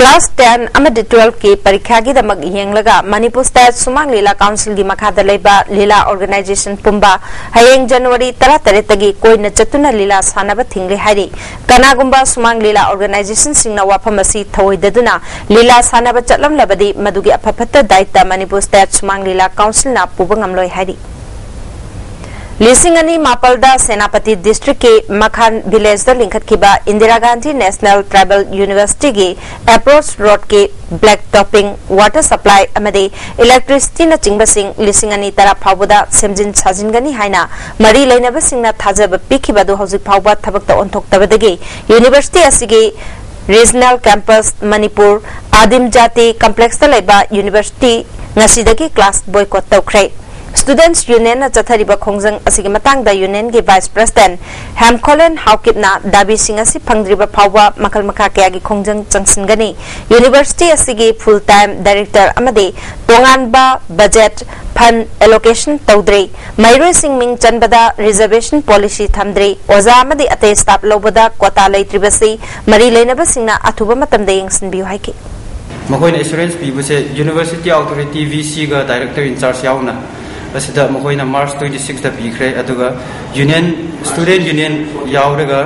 ꯀ꯭ꯂꯥꯁ ꯇꯦꯟ ꯑꯃꯗꯤ ꯇꯨꯋꯦꯜꯐꯀꯤ ꯄꯔꯤꯈ꯭ꯌꯥꯒꯤꯗꯃꯛ ꯌꯦꯡꯂꯒ ꯃꯅꯤꯄꯨꯔ ꯁ꯭ꯇꯦꯠ ꯁꯨꯃꯥꯡ ꯂꯤꯂꯥ ꯀꯥꯎꯟꯁꯤꯜꯒꯤ ꯃꯈꯥꯗ ꯂꯩꯕ ꯂꯤꯂꯥ ꯑꯣꯔꯒꯅꯥꯏꯖꯦꯁꯟ ꯄꯨꯝꯕ ꯍꯌꯦꯡ ꯖꯅꯋꯥꯔꯤ ꯇꯔꯥꯇꯔꯦꯠꯇꯒꯤ ꯀꯣꯏꯅ ꯆꯠꯇꯨꯅ ꯂꯤꯂꯥ ꯁꯥꯟꯅꯕ ꯊꯤꯡꯂꯦ ꯍꯥꯏꯔꯤ꯫ ꯀꯅꯥꯒꯨꯝꯕ ꯁꯨꯃꯥꯡ ꯂꯤꯂꯥ ꯑꯣꯔꯒꯅꯥꯏꯖꯦꯁꯟꯁꯤꯡꯅ ꯋꯥꯐꯝ ꯑꯁꯤ ꯊꯧꯑꯣꯏꯗꯗꯨꯅ ꯂꯤꯂꯥ ꯁꯥꯟꯅꯕ ꯆꯠꯂꯝꯂꯕꯗꯤ ꯃꯗꯨꯒꯤ ꯑꯐ ꯐꯠꯇ ꯗꯥꯏꯇ ꯃꯅꯤꯄꯨꯔ ꯁ꯭ꯇꯦꯠ ꯁꯨꯃꯥꯡ ꯂꯤꯂꯥ ꯀꯥꯎꯟꯁꯤꯜꯅ ꯄꯨꯕ ꯉꯝꯂꯣꯏ ꯍꯥꯏꯔꯤ꯫ ꯂꯤꯁꯤꯡ ꯑꯅꯤ ꯃꯥꯄꯜꯗ ꯁꯦꯅꯥꯄꯇꯤ ꯗꯤꯁꯇ꯭ꯔꯤꯛꯀꯤ ꯃꯈꯥꯟ ꯚꯤꯂꯦꯖꯇ ꯂꯤꯡꯈꯠꯈꯤꯕ ꯏꯟꯗꯤꯔꯥ ꯒꯥꯟꯙꯤ ꯅꯦꯁꯅꯦꯜ ꯇ꯭ꯔꯥꯏꯕꯦꯜ ꯌꯨꯅꯤꯚꯔꯁꯤꯇꯤꯒꯤ ꯑꯦꯄ꯭ꯔꯣꯆ ꯔꯣꯗꯀꯤ ꯕ꯭ꯂꯦꯛ ꯇꯣꯄꯤꯡ, ꯋꯥꯇꯔ ꯁꯄ꯭ꯂꯥꯏ ꯑꯃꯗꯤ ꯏꯂꯦꯛꯇ꯭ꯔꯤꯁꯤꯇꯤꯅꯆꯤꯡꯕꯁꯤꯡ ꯂꯤꯁꯤꯡ ꯑꯅꯤ ꯇꯔꯥ ꯐꯥꯎꯕꯗ ꯁꯦꯝꯖꯤꯟ ꯁꯥꯖꯤꯟꯒꯅꯤ ꯍꯥꯏꯅ ꯃꯔꯤ ꯂꯩꯅꯕꯁꯤꯡꯅ ꯊꯥꯖꯕ ꯄꯤꯈꯤꯕ ꯑꯗꯨ ꯍꯧꯖꯤꯛ ꯐꯥꯎꯕ ꯊꯕꯛꯇ ꯑꯣꯟꯊꯣꯛꯇꯕꯗꯒꯤ ꯌꯨꯅꯤꯚꯔꯁꯤꯇꯤ ꯑꯁꯤꯒꯤ ꯔꯤꯖꯅꯦꯜ ꯀꯦꯝꯄꯁ ꯃꯅꯤꯄꯨꯔ ꯑꯥꯗꯤꯝ ꯖꯥꯇꯤ ꯀꯝꯄ꯭ꯂꯦꯛꯁꯇ ꯂꯩꯕ ꯌꯨꯅꯤꯚꯔꯁꯤꯇꯤ ꯉꯁꯤꯗꯒꯤ ꯀ꯭ꯂꯥꯁ ꯕꯣꯏꯀꯣꯠ ꯇꯧꯈ꯭ꯔꯦ꯫ Students Union ꯅ ꯆꯠꯊꯔꯤꯕ ꯈꯣꯡꯖꯪ ꯑꯁꯤꯒꯤ ꯃꯇꯥꯡꯗ Union ꯒꯤ Vice President ꯍꯦꯝꯈꯣꯂꯦꯟ ꯍꯥꯎꯀꯤꯞꯅ ꯗꯥꯕꯤꯁꯤꯡ ꯑꯁꯤ ꯐꯪꯗ꯭ꯔꯤꯕ ꯐꯥꯎꯕ ꯃꯈꯜ ꯃꯈꯥ ꯀꯌꯥꯒꯤ ꯈꯣꯡꯖꯪ ꯆꯪꯁꯤꯟꯒꯅꯤ꯫ University ꯑꯁꯤꯒꯤ full time director ꯑꯃꯗꯤ ꯇꯣꯉꯥꯟꯕ budget fund allocation ꯇꯧꯗ꯭ꯔꯤ꯫ ꯃꯍꯩꯔꯣꯏꯁꯤꯡ ꯃꯤꯡ ꯆꯟꯕꯗ reservation policy ꯊꯝꯗ꯭ꯔꯤ꯫ ꯑꯣꯖꯥ ꯑꯃꯗꯤ ꯑꯇꯩ staff ꯂꯧꯕꯗ quota ꯂꯩꯇ꯭ꯔꯤꯕꯁꯤ ꯃꯔꯤ ꯂꯩꯅꯕꯁꯤꯡꯅ ꯑꯊꯨꯕ ꯃꯇꯝꯗ ꯌꯦꯡꯁꯤꯟꯕꯤꯌꯨ ꯍꯥꯏꯈꯤ꯫ ꯃꯈꯣꯏꯅ assurance ꯄꯤꯕꯁꯦ University Authority, V C ꯒ Director in Charge ꯌꯥꯎꯅ ꯑꯁꯤꯗ ꯃꯈꯣꯏꯅ March twenty six ꯇ ꯄꯤꯈ꯭ꯔꯦ, ꯑꯗꯨꯒ Union, Student Union ꯌꯥꯎꯔꯒ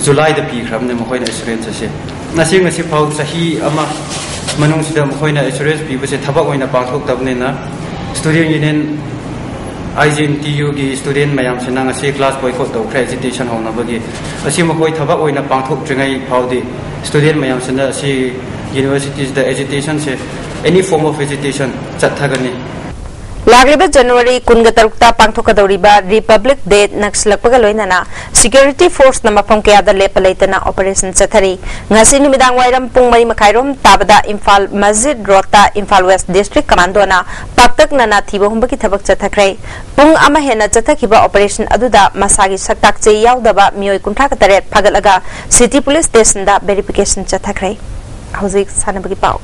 July ꯗ ꯄꯤꯈ꯭ꯔꯕꯅꯦ ꯃꯈꯣꯏꯅ assurance ꯑꯁꯦ꯫ ꯉꯁꯤ, ꯉꯁꯤ ꯐꯥꯎ ꯆꯍꯤ ꯑꯃ ꯃꯅꯨꯡꯁꯤꯗ ꯃꯈꯣꯏꯅ assurance ꯄꯤꯕꯁꯦ ꯊꯕꯛ ꯑꯣꯏꯅ ꯄꯥꯡꯊꯣꯛꯇꯕꯅꯤꯅ, Student Union, I G N T U ꯒꯤ student ꯃꯌꯥꯝꯁꯤꯅ ꯉꯁꯤ class boycott ꯇꯧꯈ꯭ꯔꯦ agitation ꯍꯧꯅꯕꯒꯤ꯫ ꯑꯁꯤ ꯃꯈꯣꯏ ꯊꯕꯛ ꯑꯣꯏꯅ ꯄꯥꯡꯊꯣꯛꯇ꯭ꯔꯤꯉꯩ ꯐꯥꯎꯗꯤ student ꯃꯌꯥꯝꯁꯤꯅ ꯑꯁꯤ university ꯁꯤꯗ agitation say, any form of agitation ꯆꯠꯊꯒꯅꯤ꯫ ꯂꯥꯛꯂꯤꯕ January ꯀꯨꯟꯒ ꯇꯔꯨꯛꯇ ꯄꯥꯡꯊꯣꯛꯀꯗꯧꯔꯤꯕ Republic Day ꯅꯛꯁꯤꯜꯂꯛꯄꯒ ꯂꯣꯏꯅꯅ security force ꯅ ꯃꯐꯝ ꯀꯌꯥꯗ ꯂꯦꯞꯄ ꯂꯩꯇꯅ operation ꯆꯠꯊꯔꯤ꯫ ꯉꯁꯤ ꯅꯨꯃꯤꯗꯥꯡ ꯋꯥꯏꯔꯝ ꯄꯨꯡ ꯃꯔꯤ ꯃꯈꯥꯏꯔꯣꯝ ꯇꯥꯕꯗ Imphal masjid ꯔꯣꯗꯇ Imphal West District Commando ꯅ ꯄꯥꯛꯇꯛꯅꯅ ꯊꯤꯕ ꯍꯨꯝꯕꯒꯤ ꯊꯕꯛ ꯆꯠꯊꯈ꯭ꯔꯦ꯫ ꯄꯨꯡ ꯑꯃ ꯍꯦꯟꯅ ꯆꯠꯊꯈꯤꯕ operation ꯑꯗꯨꯗ ꯃꯁꯥꯒꯤ ꯁꯛꯇꯥꯛ ꯆꯦ ꯌꯥꯎꯗꯕ ꯃꯤꯑꯣꯏ ꯀꯨꯟꯊ꯭ꯔꯥ ꯇꯔꯦꯠ ꯐꯥꯒꯠꯂꯒ City Police Station ꯗ verification ꯆꯠꯊꯈ꯭ꯔꯦ꯫ ꯍꯧꯖꯤꯛ ꯁꯥꯟꯅꯕꯒꯤ ꯄꯥꯎ꯫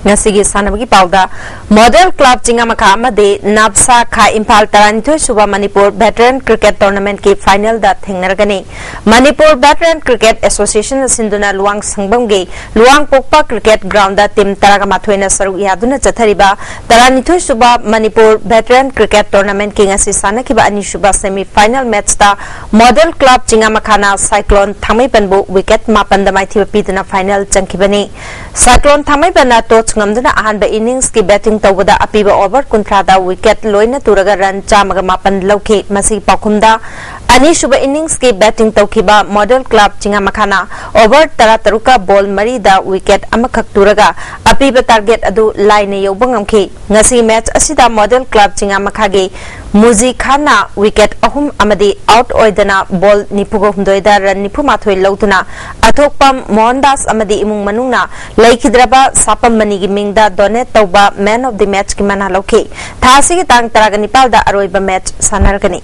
ꯉꯁꯤꯒꯤ ꯁꯥꯟꯅꯕꯒꯤ ꯄꯥꯎꯗ, Model Club ꯆꯤꯡꯉꯥꯃꯈꯥ ꯑꯃꯗꯤ ꯅꯥꯞꯁꯥ ꯈꯥ ꯏꯝꯐꯥꯜ ꯇꯔꯥꯅꯤꯊꯣꯏ ꯁꯨꯕ ꯃꯅꯤꯄꯨꯔ Veteran Cricket Tournament ꯀꯤ final ꯗ ꯊꯦꯡꯅꯔꯒꯅꯤ꯫ ꯃꯅꯤꯄꯨꯔ Veteran Cricket Association ꯅ ꯁꯤꯟꯗꯨꯅ ꯂꯨꯋꯥꯡ ꯁꯪꯕꯝꯒꯤ ꯂꯨꯋꯥꯡꯄꯣꯛꯄ Cricket Ground ꯗ team ꯇꯔꯥꯒ ꯃꯥꯊꯣꯏꯅ ꯁꯔꯨꯛ ꯌꯥꯗꯨꯅ ꯆꯠꯊꯔꯤꯕ ꯇꯔꯥꯅꯤꯊꯣꯏ ꯁꯨꯕ ꯃꯅꯤꯄꯨꯔ Veteran Cricket Tournament ꯀꯤ ꯉꯁꯤ ꯁꯥꯟꯅꯈꯤꯕ ꯑꯅꯤꯁꯨꯕ semi final match ꯇ Model Club ꯆꯤꯡꯉꯥꯃꯈꯥꯅ Cyclone ꯊꯥꯡꯃꯩꯕꯟꯕꯨ wicket ꯃꯥꯄꯟꯗ ꯃꯥꯏꯊꯤꯕ ꯄꯤꯗꯨꯅ final ꯆꯪꯈꯤꯕꯅꯤ꯫ Cyclone ꯊꯥꯡꯃꯩꯕꯟꯅ toss ꯉꯝꯗꯨꯅ ꯑꯍꯥꯟꯕ innings ꯀꯤ batting ꯇꯧꯕꯗ ꯑꯄꯤꯕ over ꯀꯨꯟꯊ꯭ꯔꯥꯗ wicket ꯂꯣꯏꯅ ꯇꯨꯔꯒ run ꯆꯥꯝꯃꯒ ꯃꯥꯄꯟ ꯂꯧꯈꯤ꯫ ꯃꯁꯤꯒꯤ ꯄꯥꯎꯈꯨꯝꯗ ꯑꯅꯤꯁꯨꯕ ꯏꯅꯤꯡꯁꯀꯤ ꯕꯦꯇꯤꯡ ꯇꯧꯈꯤꯕ ꯃꯣꯗꯦꯜ ꯀ꯭ꯂꯕ ꯆꯤꯡꯉꯥꯃꯈꯥꯅ ꯑꯣꯚꯔ ꯇꯔꯥꯇꯔꯨꯛꯀ ꯕꯣꯜ ꯃꯔꯤꯗ ꯋꯤꯀꯦꯠ ꯑꯃꯈꯛ ꯇꯨꯔꯒ ꯑꯄꯤꯕ ꯇꯥꯔꯒꯦꯠ ꯑꯗꯨ ꯂꯥꯏꯅ ꯌꯧꯕ ꯉꯝꯈꯤ꯫ ꯉꯁꯤꯒꯤ ꯃꯦꯆ ꯑꯁꯤꯗ ꯃꯣꯗꯦꯜ ꯀ꯭ꯂꯕ ꯆꯤꯡꯉꯥꯃꯈꯥꯒꯤ ꯃꯨꯖꯤ ꯈꯥꯟꯅ ꯋꯤꯀꯦꯠ ꯑꯍꯨꯝ ꯑꯃꯗꯤ ꯑꯥꯎꯠ ꯑꯣꯏꯗꯅ ꯕꯣꯜ ꯅꯤꯐꯨꯒ ꯍꯨꯝꯗꯣꯏꯗ ꯔꯟ ꯅꯤꯐꯨ ꯃꯥꯊꯣꯏ ꯂꯧꯗꯨꯅ ꯑꯊꯣꯛꯄꯝ ꯃꯣꯍꯟꯗꯥꯁ ꯑꯃꯗꯤ ꯏꯃꯨꯡ ꯃꯅꯨꯡꯅ ꯂꯩꯈꯤꯗ꯭ꯔꯕ ꯁꯥꯄꯝ ꯃꯅꯤꯒꯤ ꯃꯤꯡꯗ ꯗꯣꯅꯦꯠ ꯇꯧꯕ ꯃꯦꯟ ꯑꯣꯐ ꯗꯤ ꯃꯦꯆꯀꯤ ꯃꯅꯥ ꯂꯧꯈꯤ꯫ ꯊꯥ ꯑꯁꯤꯒꯤ ꯇꯥꯡ ꯇꯔꯥꯒ ꯅꯤꯄꯥꯜꯗ ꯑꯔꯣꯏꯕ ꯃꯦꯆ ꯁꯥꯟꯅꯔꯒꯅꯤ꯫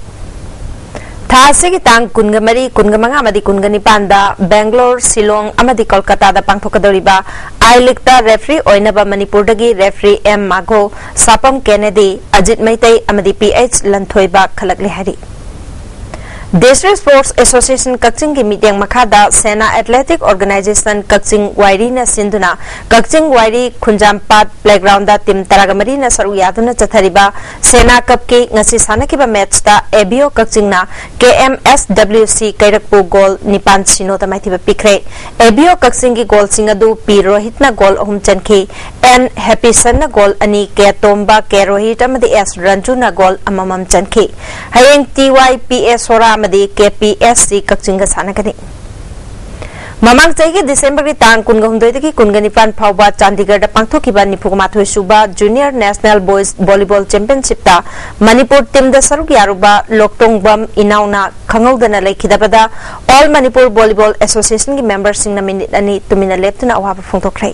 ꯊꯥ ꯑꯁꯤꯒꯤ ꯇꯥꯡ ꯀꯨꯟꯒ ꯃꯔꯤ, ꯀꯨꯟꯒ ꯃꯉꯥ ꯑꯃꯗꯤ ꯀꯨꯟꯒ ꯅꯤꯄꯥꯟꯗ ꯕꯦꯡꯒꯂꯣꯔ, ꯁꯤꯂꯣꯡ ꯑꯃꯗꯤ ꯀꯣꯜꯀꯇꯥꯗ ꯄꯥꯡꯊꯣꯛꯀꯗꯧꯔꯤꯕ ꯑꯥꯏ ꯂꯤꯒꯇ ꯔꯦꯐ꯭ꯔꯤ ꯑꯣꯏꯅꯕ ꯃꯅꯤꯄꯨꯔꯗꯒꯤ ꯔꯦꯐ꯭ꯔꯤ ꯑꯦꯝ ꯃꯥꯒꯣ ꯁꯥꯄꯝ ꯀꯦꯅꯦꯗꯤ, ꯑꯖꯤꯠ ꯃꯩꯇꯩ ꯑꯃꯗꯤ ꯄꯤ ꯑꯩꯆ ꯂꯟꯊꯣꯏꯕ ꯈꯜꯂꯛꯂꯦ ꯍꯥꯏꯔꯤ꯫ ꯗꯤꯁꯇ꯭ꯔꯤꯛ ꯁ꯭ꯄꯣꯔꯠꯁ ꯑꯦꯁꯣꯁꯤꯌꯦꯁꯟ ꯀꯛꯆꯤꯡꯒꯤ ꯃꯤꯠꯌꯦꯡ ꯃꯈꯥꯗ ꯁꯦꯅꯥ ꯑꯦꯊꯂꯦꯇꯤꯛ ꯑꯣꯔꯒꯅꯥꯏꯖꯦꯁꯟ ꯀꯛꯆꯤꯡ ꯋꯥꯏꯔꯤꯅ ꯁꯤꯟꯗꯨꯅ ꯀꯛꯆꯤꯡ ꯋꯥꯏꯔꯤ ꯈꯨꯟꯖꯥꯝꯄꯥꯠ ꯄ꯭ꯂꯦꯒ꯭ꯔꯥꯎꯟꯗ ꯇꯤꯝ ꯇꯔꯥꯒ ꯃꯔꯤꯅ ꯁꯔꯨꯛ ꯌꯥꯗꯨꯅ ꯆꯠꯊꯔꯤꯕ ꯁꯦꯅꯥ ꯀꯞꯀꯤ ꯉꯁꯤ ꯁꯥꯟꯅꯈꯤꯕ ꯃꯦꯠꯁꯇ ꯑꯦ ꯕꯤ ꯑꯣ ꯀꯛꯆꯤꯡꯅ ꯀꯦ ꯑꯦꯝ ꯑꯦꯁ ꯗꯕ꯭ꯂꯤꯎ ꯁꯤ ꯀꯩꯔꯛꯄꯨ ꯒꯣꯜ ꯅꯤꯄꯥꯟ ꯁꯤꯅꯣꯗ ꯃꯥꯏꯊꯤꯕ ꯄꯤꯈ꯭ꯔꯦ꯫ ꯑꯦ ꯕꯤ ꯑꯣ ꯀꯛꯆꯤꯡꯒꯤ ꯒꯣꯜꯁꯤꯡ ꯑꯗꯨ ꯄꯤ ꯔꯣꯍꯤꯠꯅ ꯒꯣꯜ ꯑꯍꯨꯝ ꯆꯟꯈꯤ, ꯑꯦꯟ ꯍꯦꯄꯤꯁꯟꯅ ꯒꯣꯜ ꯑꯅꯤ, ꯀꯦ ꯇꯣꯝꯕ, ꯀꯦ ꯔꯣꯍꯤꯠ ꯑꯃꯗꯤ ꯑꯦꯁ ꯔꯟꯖꯨꯅ ꯒꯣꯜ ꯑꯃꯃꯝ ꯆꯟꯈꯤ꯫ ꯍꯌꯦꯡ ꯇꯤ ꯋꯥꯏ ꯄꯤ ꯑꯦ ꯁꯣꯔꯥ ꯑꯃꯗꯤ ꯀꯦ ꯄꯤ ꯑꯦꯁ ꯁꯤ ꯀꯛꯆꯤꯡꯒ ꯁꯥꯟꯅꯒꯅꯤ꯫ ꯃꯃꯥꯡ ꯆꯍꯤꯒꯤ ꯗꯤꯁꯦꯝꯕꯔꯒꯤ ꯇꯥꯡ ꯀꯨꯟꯒ ꯍꯨꯝꯗꯣꯏꯗꯒꯤ ꯀꯨꯟꯒ ꯅꯤꯄꯥꯟ ꯐꯥꯎꯕ ꯆꯥꯟꯗꯤꯒꯔꯗ ꯄꯥꯡꯊꯣꯛꯈꯤꯕ ꯅꯤꯐꯨꯒ ꯃꯥꯊꯣꯏ ꯁꯨꯕ ꯖꯨꯅꯤꯌꯔ ꯅꯦꯁꯅꯦꯜ ꯕꯣꯏꯁ ꯚꯣꯂꯤꯕꯣꯜ ꯆꯦꯝꯄꯤꯌꯟꯁꯤꯞꯇ ꯃꯅꯤꯄꯨꯔ ꯇꯤꯝꯗ ꯁꯔꯨꯛ ꯌꯥꯔꯨꯕ ꯂꯣꯛꯇꯣꯡꯕꯝ ꯏꯅꯥꯎꯅ ꯈꯪꯍꯧꯗꯅ ꯂꯩꯈꯤꯗꯕꯗ ꯑꯣꯜ ꯃꯅꯤꯄꯨꯔ ꯚꯣꯂꯤꯕꯣꯜ ꯑꯦꯁꯣꯁꯤꯌꯦꯁꯟꯒꯤ ꯃꯦꯝꯕꯔꯁꯤꯡꯅ ꯃꯤꯅꯤꯠ ꯑꯅꯤ ꯇꯨꯃꯤꯟꯅ ꯂꯦꯞꯇꯨꯅ ꯑꯋꯥꯕ ꯐꯣꯡꯗꯣꯛꯈ꯭ꯔꯦ꯫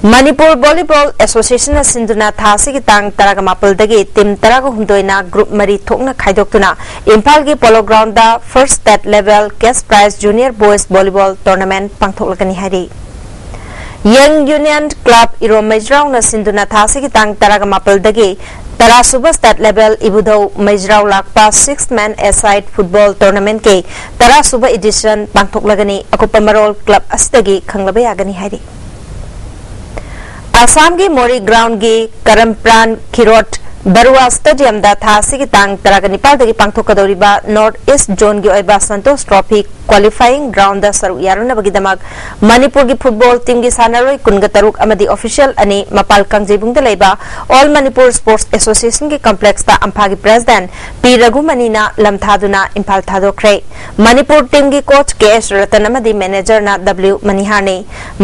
ꯃꯅꯤꯄꯨꯔ ꯚꯣꯂꯤꯕꯣꯜ ꯑꯦꯁꯣꯁꯤꯌꯦꯁꯟꯅ ꯁꯤꯟꯗꯨꯅ ꯊꯥ ꯑꯁꯤꯒꯤ ꯇꯥꯡ ꯇꯔꯥꯒ ꯃꯥꯄꯜꯗꯒꯤ ꯇꯤꯝ ꯇꯔꯥꯒ ꯍꯨꯝꯗꯣꯏꯅ ꯒ꯭ꯔꯨꯞ ꯃꯔꯤ ꯊꯣꯛꯅ ꯈꯥꯏꯗꯣꯛꯇꯨꯅ ꯏꯝꯐꯥꯜꯒꯤ polo ground first state level cash prize junior boys volleyball tournament ꯄꯥꯡꯊꯣꯛꯂꯒꯅꯤ ꯍꯥꯏꯔꯤ꯫ ꯌꯪ ꯌꯨꯅꯤꯌꯟ ꯀ꯭ꯂꯕ ꯏꯔꯣꯝ ꯃꯩꯖ꯭ꯔꯥꯎꯅ ꯁꯤꯟꯗꯨꯅ ꯊꯥ ꯑꯁꯤꯒꯤ ꯇꯥꯡ ꯇꯔꯥꯒ ꯃꯥꯄꯜꯗꯒꯤ ꯇꯔꯥꯁꯨꯕ ꯁ꯭ꯇꯦꯠ ꯂꯦꯚꯦꯜ ꯏꯕꯨꯙꯧ ꯃꯩꯖ꯭ꯔꯥꯎ ꯂꯥꯛꯄ ꯁꯤꯛꯁ ꯃꯦꯟ ꯑꯦ ꯁꯥꯏꯠ ꯐꯨꯠꯕꯣꯜ ꯇꯣꯔꯅꯥꯃꯦꯟꯠꯀꯤ ꯇꯔꯥꯁꯨꯕ ꯏꯗꯤꯁꯟ ꯄꯥꯡꯊꯣꯛꯂꯒꯅꯤ꯫ ꯑꯀꯨꯞꯄ ꯃꯔꯣꯜ ꯀ꯭ꯂꯕ ꯑꯁꯤꯗꯒꯤ ꯈꯪꯂꯕ ꯌꯥꯒꯅꯤ ꯍꯥꯏꯔꯤ꯫ ꯑꯁꯥꯝꯒꯤ ꯃꯣꯔꯤ ꯒ꯭ꯔꯥꯎꯟꯒꯤ ꯀꯔꯝꯄ꯭ꯔꯥꯟ ꯈꯤꯔꯣꯠ ꯕꯔꯨꯋꯥ ꯁ꯭ꯇꯦꯗꯤꯌꯝꯗ ꯊꯥ ꯑꯁꯤꯒꯤ ꯇꯥꯡ ꯇꯔꯥꯒ ꯅꯤꯄꯥꯜꯗꯒꯤ ꯄꯥꯡꯊꯣꯛꯀꯗꯧꯔꯤꯕ ꯅꯣꯔꯠ ꯏꯁ ꯖꯣꯟꯒꯤ ꯑꯣꯏꯕ ꯁꯟꯇꯣꯁ ꯇ꯭ꯔꯣꯐꯤ ꯀ꯭ꯋꯥꯂꯤꯐꯥꯏꯌꯤꯡ ꯔꯥꯎꯟꯗ ꯁꯔꯨꯛ ꯌꯥꯔꯨꯅꯕꯒꯤꯗꯃꯛ ꯃꯅꯤꯄꯨꯔꯒꯤ ꯐꯨꯠꯕꯣꯜ ꯇꯤꯝꯒꯤ ꯁꯥꯟꯅꯔꯣꯏ ꯀꯨꯟꯒ ꯇꯔꯨꯛ ꯑꯃꯗꯤ ꯑꯣꯐꯤꯁꯤꯌꯦꯜ ꯑꯅꯤ ꯃꯄꯥꯜ ꯀꯥꯡꯖꯩꯕꯨꯡꯗ ꯂꯩꯕ ꯑꯣꯜ ꯃꯅꯤꯄꯨꯔ ꯁ꯭ꯄꯣꯔꯠꯁ ꯑꯦꯁꯣꯁꯤꯌꯦꯁꯟꯒꯤ ꯀꯝꯄ꯭ꯂꯦꯛꯁꯇ ꯑꯝꯐꯥꯒꯤ ꯄ꯭ꯔꯦꯁꯤꯗꯦꯟꯠ ꯄꯤ ꯔꯘꯨꯃꯅꯤꯅ ꯂꯝꯊꯥꯗꯨꯅ ꯏꯝꯐꯥꯜ ꯊꯥꯗꯣꯛꯈ꯭ꯔꯦ꯫ ꯃꯅꯤꯄꯨꯔ ꯇꯤꯝꯒꯤ ꯀꯣꯆ ꯀꯦ ꯑꯦꯁ ꯔꯇꯟ ꯑꯃꯗꯤ ꯃꯦꯅꯦꯖꯔꯅ ꯗꯕ꯭ꯂꯤꯎ ꯃꯅꯤꯍꯥꯔꯅꯤ꯫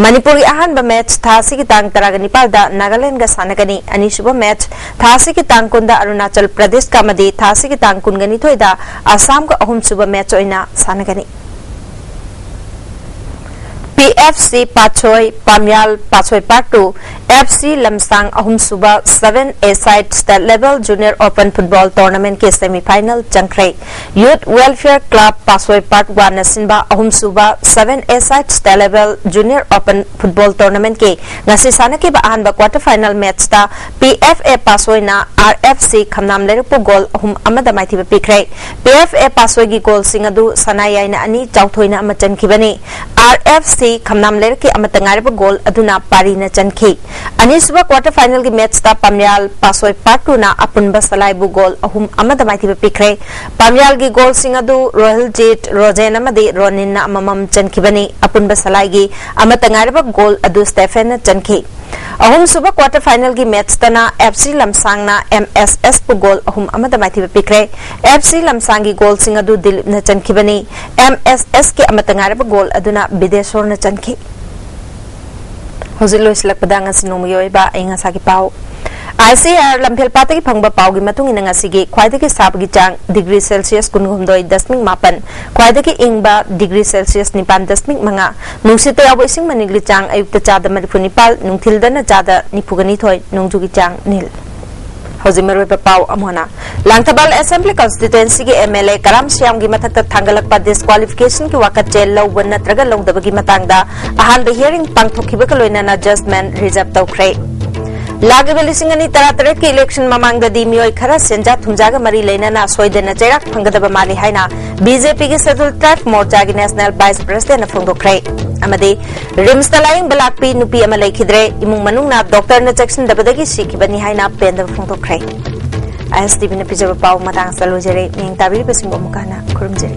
ꯃꯅꯤꯄꯨꯔꯒꯤ ꯑꯍꯥꯟꯕ ꯃꯦꯆ ꯊꯥ ꯑꯁꯤꯒꯤ ꯇꯥꯡ ꯇꯔꯥꯒ ꯅꯤꯄꯥꯜꯗ ꯅꯥꯒꯥꯂꯦꯟꯗꯒ ꯁꯥꯟꯅꯒꯅꯤ꯫ ꯑꯅꯤꯁꯨꯕ ꯃꯦꯆ ꯊꯥ ꯑꯁꯤꯒꯤ ꯇꯥꯡ ꯀꯨꯟꯗ ꯑꯔꯨꯅꯥꯆꯜ ꯄ꯭ꯔꯗꯦꯁꯀ ꯑꯃꯗꯤ ꯊꯥ ꯑꯁꯤꯒꯤ ꯇꯥꯡ ꯀꯨꯟꯒ ꯅꯤꯊꯣꯏꯗ ꯑꯁꯥꯝꯒ ꯑꯍꯨꯝꯁꯨꯕ ꯃꯦꯆ ꯑꯣꯏꯅ ꯁꯥꯟꯅꯒꯅꯤ꯫ ꯄꯤ ꯑꯦꯐ ꯁꯤ ꯄꯥꯠꯁꯣꯏ ꯄꯥꯝꯌꯥꯜ ꯄꯥꯠꯁꯣꯏ ꯄꯥꯔꯠ ꯇꯨ ꯑꯦꯐ ꯁꯤ ꯂꯝꯁꯥꯡ ꯑꯍꯨꯝꯁꯨꯕ seven A side state level junior open football tournament ꯀꯤ semi final ꯆꯪꯈ꯭ꯔꯦ꯫ ꯌꯨꯊ ꯋꯦꯜꯐꯤꯌꯔ ꯀ꯭ꯂꯕ ꯄꯥꯠꯁꯣꯏ ꯄꯥꯔꯠ ꯋꯥꯟꯅ ꯁꯤꯟꯕ ꯑꯍꯨꯝꯁꯨꯕ seven A side state level junior open football tournament ꯀꯤ ꯉꯁꯤ ꯁꯥꯟꯅꯈꯤꯕ ꯑꯍꯥꯟꯕ quarter final ꯃꯦꯆꯇ P F A ꯄꯥꯠꯁꯣꯏꯅ R F C ꯈꯝꯅꯥꯝ ꯂꯩꯔꯛꯄꯨ goal ꯑꯍꯨꯝ ꯑꯃꯗ ꯃꯥꯏꯊꯤꯕ ꯄꯤꯈ꯭ꯔꯦ꯫ ꯄꯤ ꯑꯦꯐ ꯑꯦ ꯄꯥꯠꯁꯣꯏꯒꯤ ꯒꯣꯜꯁꯤꯡ ꯑꯗꯨ ꯁꯅꯥꯌꯥꯏꯅ ꯑꯅꯤ, ꯆꯥꯎꯊꯣꯏꯅ ꯑꯃ ꯆꯟꯈꯤꯕꯅꯤ꯫ ꯑꯥꯔ ꯑꯦꯐ ꯁꯤ ꯈꯝꯅꯥꯝ ꯂꯩꯔꯛꯀꯤ ꯑꯃꯠꯇ ꯉꯥꯏꯔꯕ ꯒꯣꯜ ꯑꯗꯨꯅ ꯄꯥꯔꯤꯅ ꯆꯟꯈꯤ꯫ ꯑꯅꯤꯁꯨꯕ quarter final ꯒꯤ ꯃꯦꯆꯇ ꯄꯥꯝꯌꯥꯜ ꯄꯥꯠꯁꯣꯏ ꯄꯥꯔꯠ ꯇꯨꯅ ꯑꯄꯨꯟꯕ ꯁꯂꯥꯏꯕꯨ ꯒꯣꯜ ꯑꯍꯨꯝ ꯑꯃꯗ ꯃꯥꯏꯊꯤꯕ ꯄꯤꯈ꯭ꯔꯦ꯫ ꯄꯥꯝꯌꯥꯜꯒꯤ ꯒꯣꯜꯁꯤꯡ ꯑꯗꯨ ꯔꯣꯍꯤꯜꯖꯤꯠ, ꯔꯣꯖꯦꯟ ꯑꯃꯗꯤ ꯔꯣꯅꯤꯟꯅ ꯑꯃꯃꯝ ꯆꯟꯈꯤꯕꯅꯤ꯫ ꯑꯄꯨꯟꯕ ꯁꯂꯥꯏꯒꯤ ꯑꯃꯠꯇ ꯉꯥꯏꯔꯕ ꯒꯣꯜ ꯑꯗꯨ ꯁ꯭ꯇꯦꯐꯦꯟꯅ ꯆꯟꯈꯤ꯫ ꯑꯍꯨꯝꯁꯨꯕ quarter final ꯒꯤ ꯃꯦꯆꯇꯅ ꯑꯦꯐ ꯁꯤ ꯂꯝꯁꯥꯡꯅ ꯑꯦꯝ ꯑꯦꯁ ꯑꯦꯁ ꯄꯨ ꯒꯣꯜ ꯑꯍꯨꯝ ꯑꯃꯗ ꯃꯥꯏꯊꯤꯕ ꯄꯤꯈ꯭ꯔꯦ꯫ ꯑꯦꯐ ꯁꯤ ꯂꯝꯁꯥꯡꯒꯤ ꯒꯣꯜꯁꯤꯡ ꯑꯗꯨ ꯗꯤꯂꯤꯞꯅ ꯆꯟꯈꯤꯕꯅꯤ꯫ ꯑꯦꯝ ꯑꯦꯁ ꯑꯦꯁ ꯀꯤ ꯑꯃꯠꯇ ꯉꯥꯏꯔꯕ ꯒꯣꯜ ꯑꯗꯨꯅ ꯕꯤꯗꯦꯁꯣꯔꯅ ꯆꯟꯈꯤ꯫ ꯍꯧꯖꯤꯛ ꯂꯣꯏꯁꯤꯜꯂꯛꯄꯗ ꯉꯁꯤ ꯅꯣꯡꯃꯒꯤ ꯑꯣꯏꯕ ꯑꯏꯪ ꯑꯁꯥꯒꯤ ꯄꯥꯎ꯫ ꯑꯥꯏ ꯁꯤ ꯑꯥꯔ ꯂꯝꯐꯦꯜ ꯄꯥꯠꯇꯒꯤ ꯐꯪꯕ ꯄꯥꯎꯒꯤ ꯃꯇꯨꯡ ꯏꯟꯅ ꯉꯁꯤꯒꯤ ꯈ꯭ꯋꯥꯏꯗꯒꯤ ꯁꯥꯕꯒꯤ ꯆꯥꯡ ꯗꯤꯒ꯭ꯔꯤ ꯁꯦꯜꯁꯤꯌꯁ ꯀꯨꯟꯍꯨꯝꯗꯣꯏ ꯗꯁꯃꯤꯛ ꯃꯥꯄꯟ, ꯈ꯭ꯋꯥꯏꯗꯒꯤ ꯏꯪꯕ ꯗꯤꯒ꯭ꯔꯤ ꯁꯦꯜꯁꯤꯌꯁ ꯅꯤꯄꯥꯟ ꯗꯁꯃꯤꯛ ꯃꯉꯥ, ꯅꯨꯡꯁꯤꯠꯇ ꯌꯥꯎꯕ ꯏꯁꯤꯡ ꯃꯅꯤꯜꯒꯤ ꯆꯥꯡ ꯑꯌꯨꯛꯇ ꯆꯥꯗ ꯃꯔꯤꯐꯨ ꯅꯤꯄꯥꯜ, ꯅꯨꯡꯊꯤꯜꯗꯅ ꯆꯥꯗ ꯅꯤꯐꯨꯒ ꯅꯤꯊꯣꯏ, ꯅꯣꯡꯖꯨꯒꯤ ꯆꯥꯡ ꯅꯤꯜ꯫ ꯍꯧꯖꯤꯛ ꯃꯔꯨꯑꯣꯏꯕ ꯄꯥꯎ ꯑꯃꯨꯛ ꯍꯟꯅ꯫ ꯂꯥꯡꯊꯕꯥꯜ ꯑꯦꯁꯦꯝꯕ꯭ꯂꯤ ꯀꯟꯁꯇꯤꯇ꯭ꯋꯦꯟꯁꯤꯒꯤ ꯑꯦꯝ ꯑꯦꯜ ꯑꯦ ꯀꯔꯥꯝ ꯁ꯭ꯌꯥꯝꯒꯤ ꯃꯊꯛꯇ ꯊꯥꯡꯒꯠꯂꯛꯄ ꯗꯤꯁꯀ꯭ꯋꯥꯂꯤꯐꯤꯀꯦꯁꯟꯒꯤ ꯋꯥꯀꯠꯆꯦ ꯂꯧꯕ ꯅꯠꯇ꯭ꯔꯒ ꯂꯧꯗꯕꯒꯤ ꯃꯇꯥꯡꯗ ꯑꯍꯥꯟꯕ ꯍꯤꯌꯔꯤꯡ ꯄꯥꯡꯊꯣꯛꯈꯤꯕꯒ ꯂꯣꯏꯅꯅ ꯖꯖꯃꯦꯟ ꯔꯤꯖꯔꯕ ꯇꯧꯈ꯭ꯔꯦ꯫ ꯂꯥꯛꯂꯤꯕ ꯂꯤꯁꯤꯡ ꯑꯅꯤ ꯇꯔꯥꯇꯔꯦꯠꯀꯤ ꯏꯂꯦꯛꯁꯟ ꯃꯃꯥꯡꯗꯗꯤ ꯃꯤꯑꯣꯏ ꯈꯔ ꯁꯦꯟꯖꯥ ꯊꯨꯝꯖꯥꯒ ꯃꯔꯤ ꯂꯩꯅꯅ ꯁꯣꯏꯗꯅ ꯆꯩꯔꯥꯛ ꯐꯪꯒꯗꯕ ꯃꯥꯜꯂꯤ ꯍꯥꯏꯅ ꯕꯤꯖꯦꯄꯤꯒꯤ ꯁꯦꯗ꯭ꯌꯨꯜ ꯇ꯭ꯔꯥꯏꯕ ꯃꯣꯔꯆꯥꯒꯤ ꯅꯦꯁꯅꯦꯜ ꯚꯥꯏꯁ ꯄ꯭ꯔꯦꯁꯤꯗꯦꯟꯠꯅ ꯐꯣꯡꯗꯣꯛꯈ꯭ꯔꯦ꯫ ꯑꯃꯗꯤ ꯔꯤꯝꯁꯇ ꯂꯥꯌꯦꯡꯕ ꯂꯥꯛꯄꯤ ꯅꯨꯄꯤ ꯑꯃ ꯂꯩꯈꯤꯗ꯭ꯔꯦ꯫ ꯏꯃꯨꯡ ꯃꯅꯨꯡꯅ ꯗꯣꯛꯇꯔꯅ ꯆꯦꯛꯁꯤꯟꯗꯕꯗꯒꯤ ꯁꯤꯈꯤꯕꯅꯤ ꯍꯥꯏꯅ ꯄꯦꯟꯗꯕ ꯐꯣꯡꯗꯣꯛꯈ꯭ꯔꯦ꯫ ꯑꯥꯏ ꯑꯦꯁ ꯇꯤ ꯚꯤꯅ ꯄꯤꯖꯕ ꯄꯥꯎ ꯃꯇꯥꯡ ꯑꯁꯤꯗ ꯂꯣꯏꯖꯔꯦ꯫ ꯃꯤꯠꯌꯦꯡ ꯇꯥꯕꯤꯔꯤꯕꯁꯤꯡꯕꯨ ꯑꯃꯨꯛꯀ ꯍꯟꯅ ꯈꯨꯔꯨꯝꯖꯔꯤ꯫